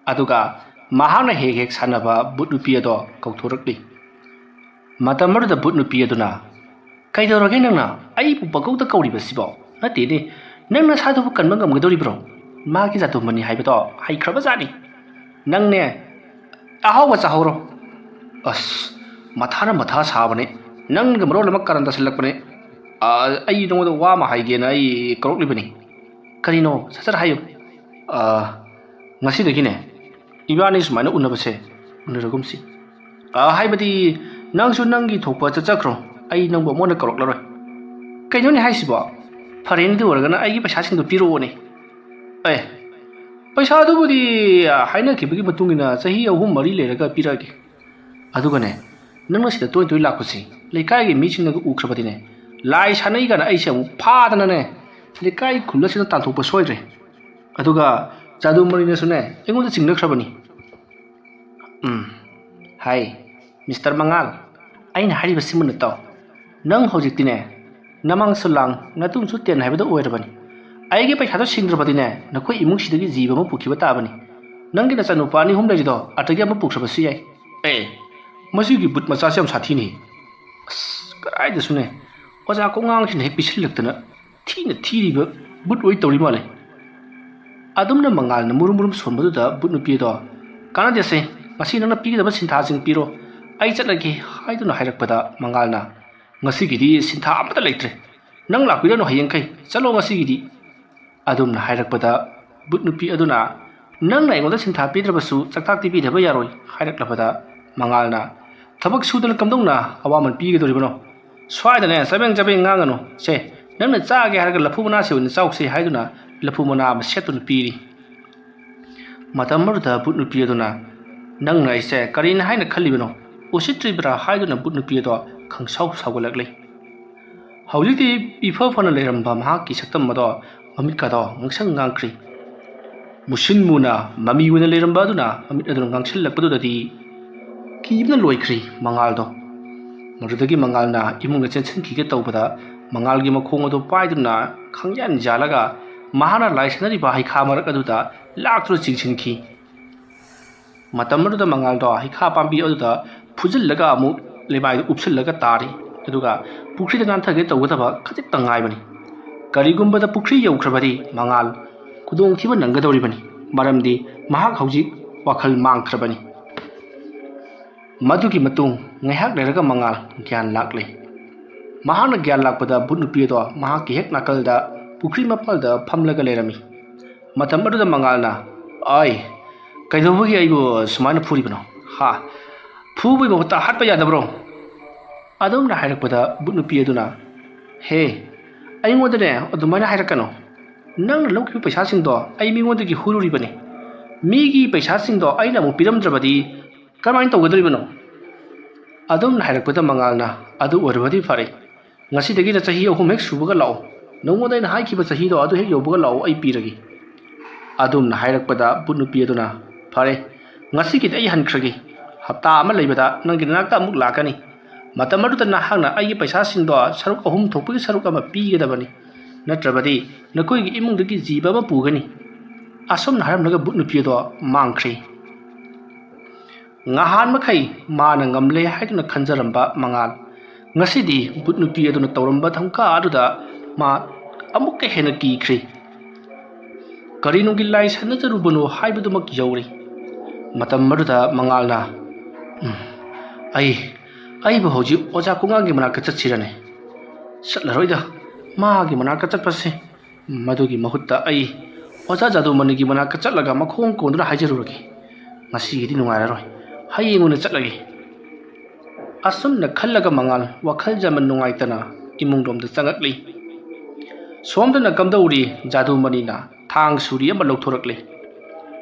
ꯑꯗꯨꯒ ꯃꯍꯥꯛꯅ ꯍꯦꯛ ꯍꯦꯛ ꯁꯥꯟꯅꯕ ꯕꯨꯠ ꯅꯨꯄꯤ ꯑꯗꯣ ꯀꯧꯊꯣꯔꯛꯂꯤ꯫ ꯃꯇꯝ ꯑꯗꯨꯗ ꯕꯨꯠ ꯅꯨꯄꯤ ꯑꯗꯨꯅ, "ꯀꯩꯗꯧꯔꯒꯦ ꯅꯪꯅ ꯑꯩꯕꯨ ꯄꯪꯀꯧꯗ ꯀꯧꯔꯤꯕꯁꯤꯕꯣ? ꯅꯠꯇꯦꯅꯦ, ꯅꯪ ꯅꯁꯥꯗꯨꯕꯨ ꯀꯟꯕ ꯉꯝꯒꯗꯧꯔꯤꯕ꯭ꯔꯣ? ꯃꯥꯒꯤ ꯖꯥꯗꯨꯃꯅꯤ ꯍꯥꯏꯕꯗꯣ ꯍꯩꯈ꯭ꯔꯕ ꯖꯥꯠꯅꯤ꯫ ꯅꯪꯅꯦ, ꯑꯍꯥꯎꯕ ꯆꯥꯍꯧꯔꯣ꯫" "ꯑꯁ, ꯃꯊꯥꯅ ꯃꯊꯥ ꯁꯥꯕꯅꯦ꯫ ꯅꯪꯒ ꯃꯔꯣꯜ ꯑꯃ ꯀꯔꯟ ꯇꯥꯁꯤꯜꯂꯛꯄꯅꯦ꯫ ꯑ, ꯑꯩ ꯅꯉꯣꯟꯗ ꯋꯥ ꯑꯃ ꯍꯥꯏꯒꯦꯅ ꯑꯩ ꯀꯧꯔꯛꯂꯤꯕꯅꯤ꯫" "ꯀꯔꯤꯅꯣ? ꯁꯠ ꯁꯠ ꯍꯥꯏꯌꯨ꯫" "ꯑ, ꯉꯁꯤꯗꯒꯤꯅꯦ, ꯏꯕꯥꯅꯤ ꯁꯨꯃꯥꯏꯅ ꯎꯅꯕꯁꯦ ꯎꯅꯔꯒꯨꯝꯁꯤ꯫ ꯑ, ꯍꯥꯏꯕꯗꯤ ꯅꯪꯁꯨ ꯅꯪꯒꯤ ꯊꯣꯛꯄ ꯆꯠꯆꯈ꯭ꯔꯣ, ꯑꯩ ꯅꯪꯕꯨ ꯑꯃꯨꯛ ꯍꯟꯅ ꯀꯧꯔꯛꯂꯔꯣꯏ꯫" "ꯀꯩꯅꯣꯅꯦ ꯍꯥꯏꯁꯤꯕꯣ? ꯐꯔꯦꯅꯦ, ꯑꯗꯨ ꯑꯣꯏꯔꯒꯅ ꯑꯩꯒꯤ ꯄꯩꯁꯥꯁꯤꯡꯗꯣ ꯄꯤꯔꯛꯑꯣꯅꯦ꯫" "ꯑꯦ, ꯄꯩꯁꯥꯗꯨꯕꯨꯗꯤ ꯍꯥꯏꯅꯈꯤꯕꯒꯤ ꯃꯇꯨꯡ ꯏꯟꯅ ꯆꯍꯤ ꯑꯍꯨꯝ ꯃꯔꯤ ꯂꯩꯔꯒ ꯄꯤꯔꯛꯑꯒꯦ꯫ ꯑꯗꯨꯒꯅꯦ, ꯅꯪꯅ ꯁꯤꯗ ꯇꯣꯏ ꯇꯣꯏ ꯂꯥꯛꯄꯁꯤ ꯂꯩꯀꯥꯏꯒꯤ ꯃꯤꯁꯤꯡꯅꯒ ꯎꯈ꯭ꯔꯕꯗꯤꯅꯦ, ꯂꯥꯏ ꯁꯥꯟꯅꯩ ꯀꯥꯏꯅ ꯑꯩꯁꯦ ꯑꯃꯨꯛ ꯐꯥꯗꯅꯅꯦ, ꯂꯩꯀꯥꯏ ꯈꯨꯜꯂꯁꯤꯗ ꯇꯥꯟꯊꯣꯛꯄ ꯁꯣꯏꯗ꯭ꯔꯦ꯫ ꯑꯗꯨꯒ ꯖꯥꯗꯨ ꯃꯔꯤꯅꯁꯨꯅꯦ, ꯑꯩꯉꯣꯟꯗ ꯆꯤꯡꯅꯈ꯭ꯔꯕꯅꯤ꯫" "ꯎꯝ, ꯍꯥꯏ, ꯃꯤꯁꯇꯔ ꯃꯉꯥꯜ, ꯑꯩꯅ ꯍꯥꯏꯔꯤꯕꯁꯤꯃꯨꯟꯅ ꯇꯧ꯫ ꯅꯪ ꯍꯧꯖꯤꯛꯇꯤꯅꯦ, ꯅꯃꯥꯡꯁꯨ ꯂꯥꯡ, ꯅꯇꯨꯡꯁꯨ ꯇꯦꯟ ꯍꯥꯏꯕꯗꯨ ꯑꯣꯏꯔꯕꯅꯤ꯫ ꯑꯩꯒꯤ ꯄꯩꯁꯥꯗꯣ ꯁꯤꯡꯗ꯭ꯔꯕꯗꯤꯅꯦ, ꯅꯈꯣꯏ ꯏꯃꯨꯡꯁꯤꯗꯒꯤ ꯖꯤꯕ ꯑꯃ ꯄꯨꯈꯤꯕ ꯇꯥꯕꯅꯤ꯫ ꯅꯪꯒꯤ ꯅꯆꯥꯅꯨꯄꯥ ꯑꯅꯤ ꯑꯍꯨꯝ ꯂꯩꯔꯤꯗꯣ, ꯑꯗꯒꯤ ꯑꯃ ꯄꯨꯈ꯭ꯔꯕꯁꯨ ꯌꯥꯏ꯫" "ꯑꯦ, ꯃꯁꯤꯒꯤ ꯕꯨꯠ ꯃꯆꯥꯁꯤ ꯌꯥꯝ ꯁꯥꯊꯤꯅꯤ꯫" "ꯑꯁ, ꯀꯗꯥꯏꯗꯁꯨꯅꯦ, ꯑꯣꯖꯥ ꯀꯣꯉꯥꯡꯁꯤꯅ ꯍꯦꯛ ꯄꯤꯁꯤꯜꯂꯛꯇꯅ ꯊꯤꯅ ꯊꯤꯔꯤꯕ ꯕꯨꯠ ꯑꯣꯏ ꯇꯧꯔꯤ ꯃꯥꯜꯂꯦ꯫" ꯑꯗꯨꯝꯅ ꯃꯉꯥꯜꯅ ꯃꯨꯔꯨꯝ ꯃꯨꯔꯨꯝ ꯁꯣꯟꯕꯗꯨꯗ ꯕꯨꯠ ꯅꯨꯄꯤ ꯑꯗꯣ, "ꯀꯥꯟꯅꯗꯦꯁꯦ, ꯉꯁꯤ ꯅꯪꯅ ꯄꯤꯒꯗꯕ ꯁꯤꯟꯊꯥꯁꯤꯡ ꯄꯤꯔꯣ, ꯑꯩ ꯆꯠꯂꯒꯦ" ꯍꯥꯏꯗꯨꯅ ꯍꯥꯏꯔꯛꯄꯗ, ꯃꯉꯥꯜꯅ, "ꯉꯁꯤꯒꯤꯗꯤ ꯁꯤꯟꯊꯥ ꯑꯃꯠꯇ ꯂꯩꯇ꯭ꯔꯦ, ꯅꯪ ꯂꯥꯛꯄꯤꯔꯅꯨ ꯍꯌꯦꯡꯈꯩ, ꯆꯠꯂꯣ ꯉꯁꯤꯒꯤꯗꯤ꯫" ꯑꯗꯨꯝꯅ ꯍꯥꯏꯔꯛꯄꯗ, ꯕꯨꯠ ꯅꯨꯄꯤ ꯑꯗꯨꯅ, "ꯅꯪꯅ ꯑꯩꯉꯣꯟꯗ ꯁꯤꯟꯊꯥ ꯄꯤꯗ꯭ꯔꯕꯁꯨ ꯆꯥꯛꯇꯥꯛꯇꯤ ꯄꯤꯗꯕ ꯌꯥꯔꯣꯏ" ꯍꯥꯏꯔꯛꯂꯕꯗ, ꯃꯉꯥꯜꯅ, "ꯊꯕꯛ ꯁꯨꯗꯅ ꯀꯝꯗꯧꯅ ꯑꯋꯥꯃꯟ ꯄꯤꯒꯗꯧꯔꯤꯕꯅꯣ? ꯁ꯭ꯋꯥꯏꯗꯅꯦ ꯆꯕꯦꯡ ꯆꯕꯦꯡ ꯉꯥꯡꯒꯅꯨ꯫ ꯁꯦ, ꯅꯪꯅ ꯆꯥꯒꯦ ꯍꯥꯏꯔꯒ ꯂꯐꯨ ꯃꯅꯥꯁꯤ ꯑꯣꯏꯅ ꯆꯥꯎꯁꯦ" ꯍꯥꯏꯗꯨꯅ ꯂꯐꯨ ꯃꯅꯥ ꯑꯃ ꯁꯦꯠꯇꯨꯅ ꯄꯤꯔꯤ꯫ ꯃꯇꯝ ꯑꯗꯨꯗ ꯕꯨꯠ ꯅꯨꯄꯤ ꯑꯗꯨꯅ, "ꯅꯪꯅ ꯑꯩꯁꯦ ꯀꯔꯤꯅ ꯍꯥꯏꯅ ꯈꯜꯂꯤꯕꯅꯣ? ꯎꯁꯤꯠꯇ꯭ꯔꯤꯕ꯭ꯔꯥ?" ꯍꯥꯏꯗꯨꯅ ꯕꯨꯠ ꯅꯨꯄꯤ ꯑꯗꯣ ꯈꯪꯁꯥꯎ ꯁꯥꯎꯒꯠꯂꯛꯂꯤ꯫ ꯍꯧꯖꯤꯛꯇꯤ ꯏꯐ ꯐꯅ ꯂꯩꯔꯝꯕ ꯃꯍꯥꯛꯀꯤ ꯁꯛꯇꯝ ꯑꯗꯣ ꯃꯃꯤꯠꯀꯗꯣ ꯉꯥꯡꯁꯪ ꯉꯥꯡꯈ꯭ꯔꯤ꯫ ꯃꯨꯁꯤꯟ ꯃꯨꯅ ꯃꯃꯤ ꯑꯣꯏꯅ ꯂꯩꯔꯝꯕ ꯑꯗꯨꯅ ꯃꯃꯤꯠ ꯑꯗꯨꯅ ꯉꯥꯡꯁꯤꯜꯂꯛꯄꯗꯨꯗꯗꯤ ꯀꯤꯕꯅ ꯂꯣꯏꯈ꯭ꯔꯤ ꯃꯉꯥꯜꯗꯣ꯫ ꯃꯗꯨꯗꯒꯤ ꯃꯉꯥꯜꯅ ꯏꯃꯨꯡꯗ ꯆꯦꯟꯁꯤꯟꯈꯤꯒꯦ ꯇꯧꯕꯗ ꯃꯉꯥꯜꯒꯤ ꯃꯈꯣꯡ ꯑꯗꯨ ꯄꯥꯏꯗꯨꯅ ꯈꯪꯌꯥꯟ ꯌꯥꯜꯂꯒ ꯃꯍꯥꯛꯅ ꯂꯥꯏꯁꯟꯅꯔꯤꯕ ꯍꯩꯈꯥ ꯃꯔꯛ ꯑꯗꯨꯗ ꯂꯥꯛꯇꯨꯅ ꯆꯤꯡꯁꯤꯟꯈꯤ꯫ ꯃꯇꯝ ꯑꯗꯨꯗ ꯃꯉꯥꯜꯗꯣ ꯍꯩꯈꯥ ꯄꯥꯝꯕꯤ ꯑꯗꯨꯗ ꯐꯨꯖꯤꯜꯂꯒ ꯑꯃꯨꯛ ꯂꯩꯃꯥꯏꯗ ꯎꯞꯁꯤꯜꯂꯒ ꯇꯥꯔꯤ꯫ ꯑꯗꯨꯒ ꯄꯨꯈ꯭ꯔꯤꯗ ꯅꯥꯟꯊꯒꯦ ꯇꯧꯒꯗꯕ ꯈꯖꯤꯛꯇ ꯉꯥꯏꯕꯅꯤ꯫ ꯀꯔꯤꯒꯨꯝꯕꯗ ꯄꯨꯈ꯭ꯔꯤ ꯌꯧꯈ꯭ꯔꯕꯗꯤ ꯃꯉꯥꯜ ꯈꯨꯗꯣꯡꯊꯤꯕ ꯅꯪꯒꯗꯧꯔꯤꯕꯅꯤ, ꯃꯔꯝꯗꯤ ꯃꯍꯥꯛ ꯍꯧꯖꯤꯛ ꯋꯥꯈꯜ ꯃꯥꯡꯈ꯭ꯔꯕꯅꯤ꯫ ꯃꯗꯨꯒꯤ ꯃꯇꯨꯡ ꯉꯥꯏꯍꯥꯛ ꯂꯩꯔꯒ ꯃꯉꯥꯜ ꯒ꯭ꯌꯥꯟ ꯂꯥꯛꯂꯦ꯫ ꯃꯍꯥꯛꯅ ꯒ꯭ꯌꯥꯟ ꯂꯥꯛꯄꯗ ꯚꯨꯠ ꯅꯨꯄꯤ ꯑꯗꯣ ꯃꯍꯥꯛꯀꯤ ꯍꯦꯛ ꯅꯥꯀꯜꯗ ꯄꯨꯈ꯭ꯔꯤ ꯃꯄꯥꯜꯗ ꯐꯝꯂꯒ ꯂꯩꯔꯝꯃꯤ꯫ ꯃꯇꯝ ꯑꯗꯨꯗ ꯃꯉꯥꯜꯅ, "ꯑꯩ, ꯀꯩꯗꯧꯕꯒꯤ ꯑꯩꯕꯨ ꯁꯨꯃꯥꯏꯅ ꯐꯨꯔꯤꯕꯅꯣ? ꯍꯥ? ꯐꯨꯕꯒꯤ ꯃꯍꯨꯠꯇ ꯍꯥꯠꯄ ꯌꯥꯗꯕ꯭ꯔꯣ?" ꯑꯗꯨꯝꯅ ꯍꯥꯏꯔꯛꯄꯗ ꯚꯨꯠ ꯅꯨꯄꯤ ꯑꯗꯨꯅ, "ꯍꯦ, ꯑꯩꯉꯣꯟꯗꯅꯦ ꯑꯗꯨꯃꯥꯏꯅ ꯍꯥꯏꯔꯛꯀꯅꯨ꯫ ꯅꯪꯅ ꯂꯧꯈꯤꯕ ꯄꯩꯁꯥꯁꯤꯡꯗꯣ ꯑꯩ ꯃꯤꯉꯣꯟꯗꯒꯤ ꯍꯨꯔꯨꯔꯤꯕꯅꯤ꯫ ꯃꯤꯒꯤ ꯄꯩꯁꯥꯁꯤꯡꯗꯣ ꯑꯩꯅ ꯑꯃꯨꯛ ꯄꯤꯔꯝꯗ꯭ꯔꯕꯗꯤ ꯀꯃꯥꯏꯅ ꯇꯧꯒꯗꯧꯔꯤꯕꯅꯣ?" ꯑꯗꯨꯝꯅ ꯍꯥꯏꯔꯛꯄꯗ ꯃꯉꯥꯜꯅ, "ꯑꯗꯨ ꯑꯣꯏꯔꯕꯗꯤ ꯐꯔꯦ꯫ ꯉꯁꯤꯗꯒꯤꯅ ꯆꯍꯤ ꯑꯍꯨꯝ ꯍꯦꯛ ꯁꯨꯕꯒ ꯂꯥꯛꯑꯣ꯫ ꯅꯉꯣꯟꯗ ꯑꯩꯅ ꯍꯥꯏꯈꯤꯕ ꯆꯍꯤꯗꯣ ꯑꯗꯨ ꯍꯦꯛ ꯌꯧꯕꯒ ꯂꯥꯛꯑꯣ, ꯑꯩ ꯄꯤꯔꯒꯦ꯫" ꯑꯗꯨꯝꯅ ꯍꯥꯏꯔꯛꯄꯗ ꯚꯨꯠ ꯅꯨꯄꯤ ꯑꯗꯨꯅ, "ꯐꯔꯦ, ꯉꯁꯤꯒꯤꯗꯤ ꯑꯩ ꯍꯟꯈ꯭ꯔꯒꯦ꯫ ꯍꯞꯇꯥ ꯑꯃ ꯂꯩꯕꯗ ꯅꯪꯒꯤ ꯅꯅꯥꯛꯇ ꯑꯃꯨꯛ ꯂꯥꯛꯀꯅꯤ꯫ ꯃꯇꯝ ꯑꯗꯨꯗ ꯅꯍꯥꯛꯅ ꯑꯩꯒꯤ ꯄꯩꯁꯥꯁꯤꯡꯗꯣ ꯁꯔꯨꯛ ꯑꯍꯨꯝ ꯊꯣꯛꯄꯒꯤ ꯁꯔꯨꯛ ꯑꯃ ꯄꯤꯒꯗꯕꯅꯤ꯫ ꯅꯠꯇ꯭ꯔꯕꯗꯤ ꯅꯈꯣꯏꯒꯤ ꯏꯃꯨꯡꯗꯒꯤ ꯖꯤꯕ ꯑꯃ ꯄꯨꯒꯅꯤ꯫" ꯑꯁꯨꯝꯅ ꯍꯥꯏꯔꯝꯂꯒ ꯚꯨꯠ ꯅꯨꯄꯤ ꯑꯗꯣ ꯃꯥꯡꯈ꯭ꯔꯦ꯫ ꯉꯍꯥꯟ ꯃꯈꯩ ꯃꯥꯅ ꯉꯝꯂꯦ ꯍꯥꯏꯗꯨꯅ ꯈꯟꯖꯔꯝꯕ ꯃꯉꯥꯜ, ꯉꯁꯤꯗꯤ ꯚꯨꯠ ꯅꯨꯄꯤ ꯑꯗꯨꯅ ꯇꯧꯔꯝꯕ ꯊꯧꯀꯥ ꯑꯗꯨꯗ ꯃꯥ ꯑꯃꯨꯛꯀ ꯍꯦꯟꯅ ꯀꯤꯈ꯭ꯔꯦ꯫ ꯀꯔꯤꯅꯨꯡꯒꯤ ꯂꯥꯏ ꯁꯟꯅꯖꯔꯨꯕꯅꯣ ꯍꯥꯏꯕꯗꯨꯃꯛ ꯌꯧꯔꯦ꯫ ꯃꯇꯝ ꯑꯗꯨꯗ ꯃꯉꯥꯜꯅ, "ꯎꯝ, ꯑꯩ, ꯑꯩꯕꯨ ꯍꯧꯖꯤꯛ ꯑꯣꯖꯥ ꯀꯨꯉꯥꯡꯒꯤ ꯃꯅꯥꯛꯇ ꯆꯠꯁꯤꯔꯅꯦ? ꯆꯠꯂꯔꯣꯏꯗ, ꯃꯥꯒꯤ ꯃꯅꯥꯛꯇ ꯆꯠꯄꯁꯦ꯫ ꯃꯗꯨꯒꯤ ꯃꯍꯨꯠꯇ ꯑꯩ ꯑꯣꯖꯥ ꯖꯥꯗꯨꯃꯅꯤꯒꯤ ꯃꯅꯥꯛꯇ ꯆꯠꯂꯒ ꯃꯈꯣꯡ ꯀꯣꯟꯗꯨꯅ ꯍꯥꯏꯖꯔꯨꯔꯒꯦ꯫ ꯉꯁꯤꯒꯤꯗꯤ ꯅꯨꯡꯉꯥꯏꯔꯔꯣꯏ, ꯍꯌꯦꯡ ꯑꯣꯏꯅ ꯆꯠꯂꯒꯦ꯫" ꯑꯁꯨꯝꯅ ꯈꯜꯂꯒ ꯃꯉꯥꯜ ꯋꯥꯈꯜ ꯌꯥꯝꯅ ꯅꯨꯡꯉꯥꯏꯇꯅ ꯏꯃꯨꯡꯂꯣꯝꯗ ꯆꯪꯉꯛꯂꯤ꯫ ꯁꯣꯝꯗꯅ ꯀꯝꯗꯧꯔꯤ? ꯖꯥꯗꯨꯃꯅꯤꯅ ꯊꯥꯡ ꯁꯨꯔꯤ ꯑꯃ ꯂꯧꯊꯣꯔꯛꯂꯤ꯫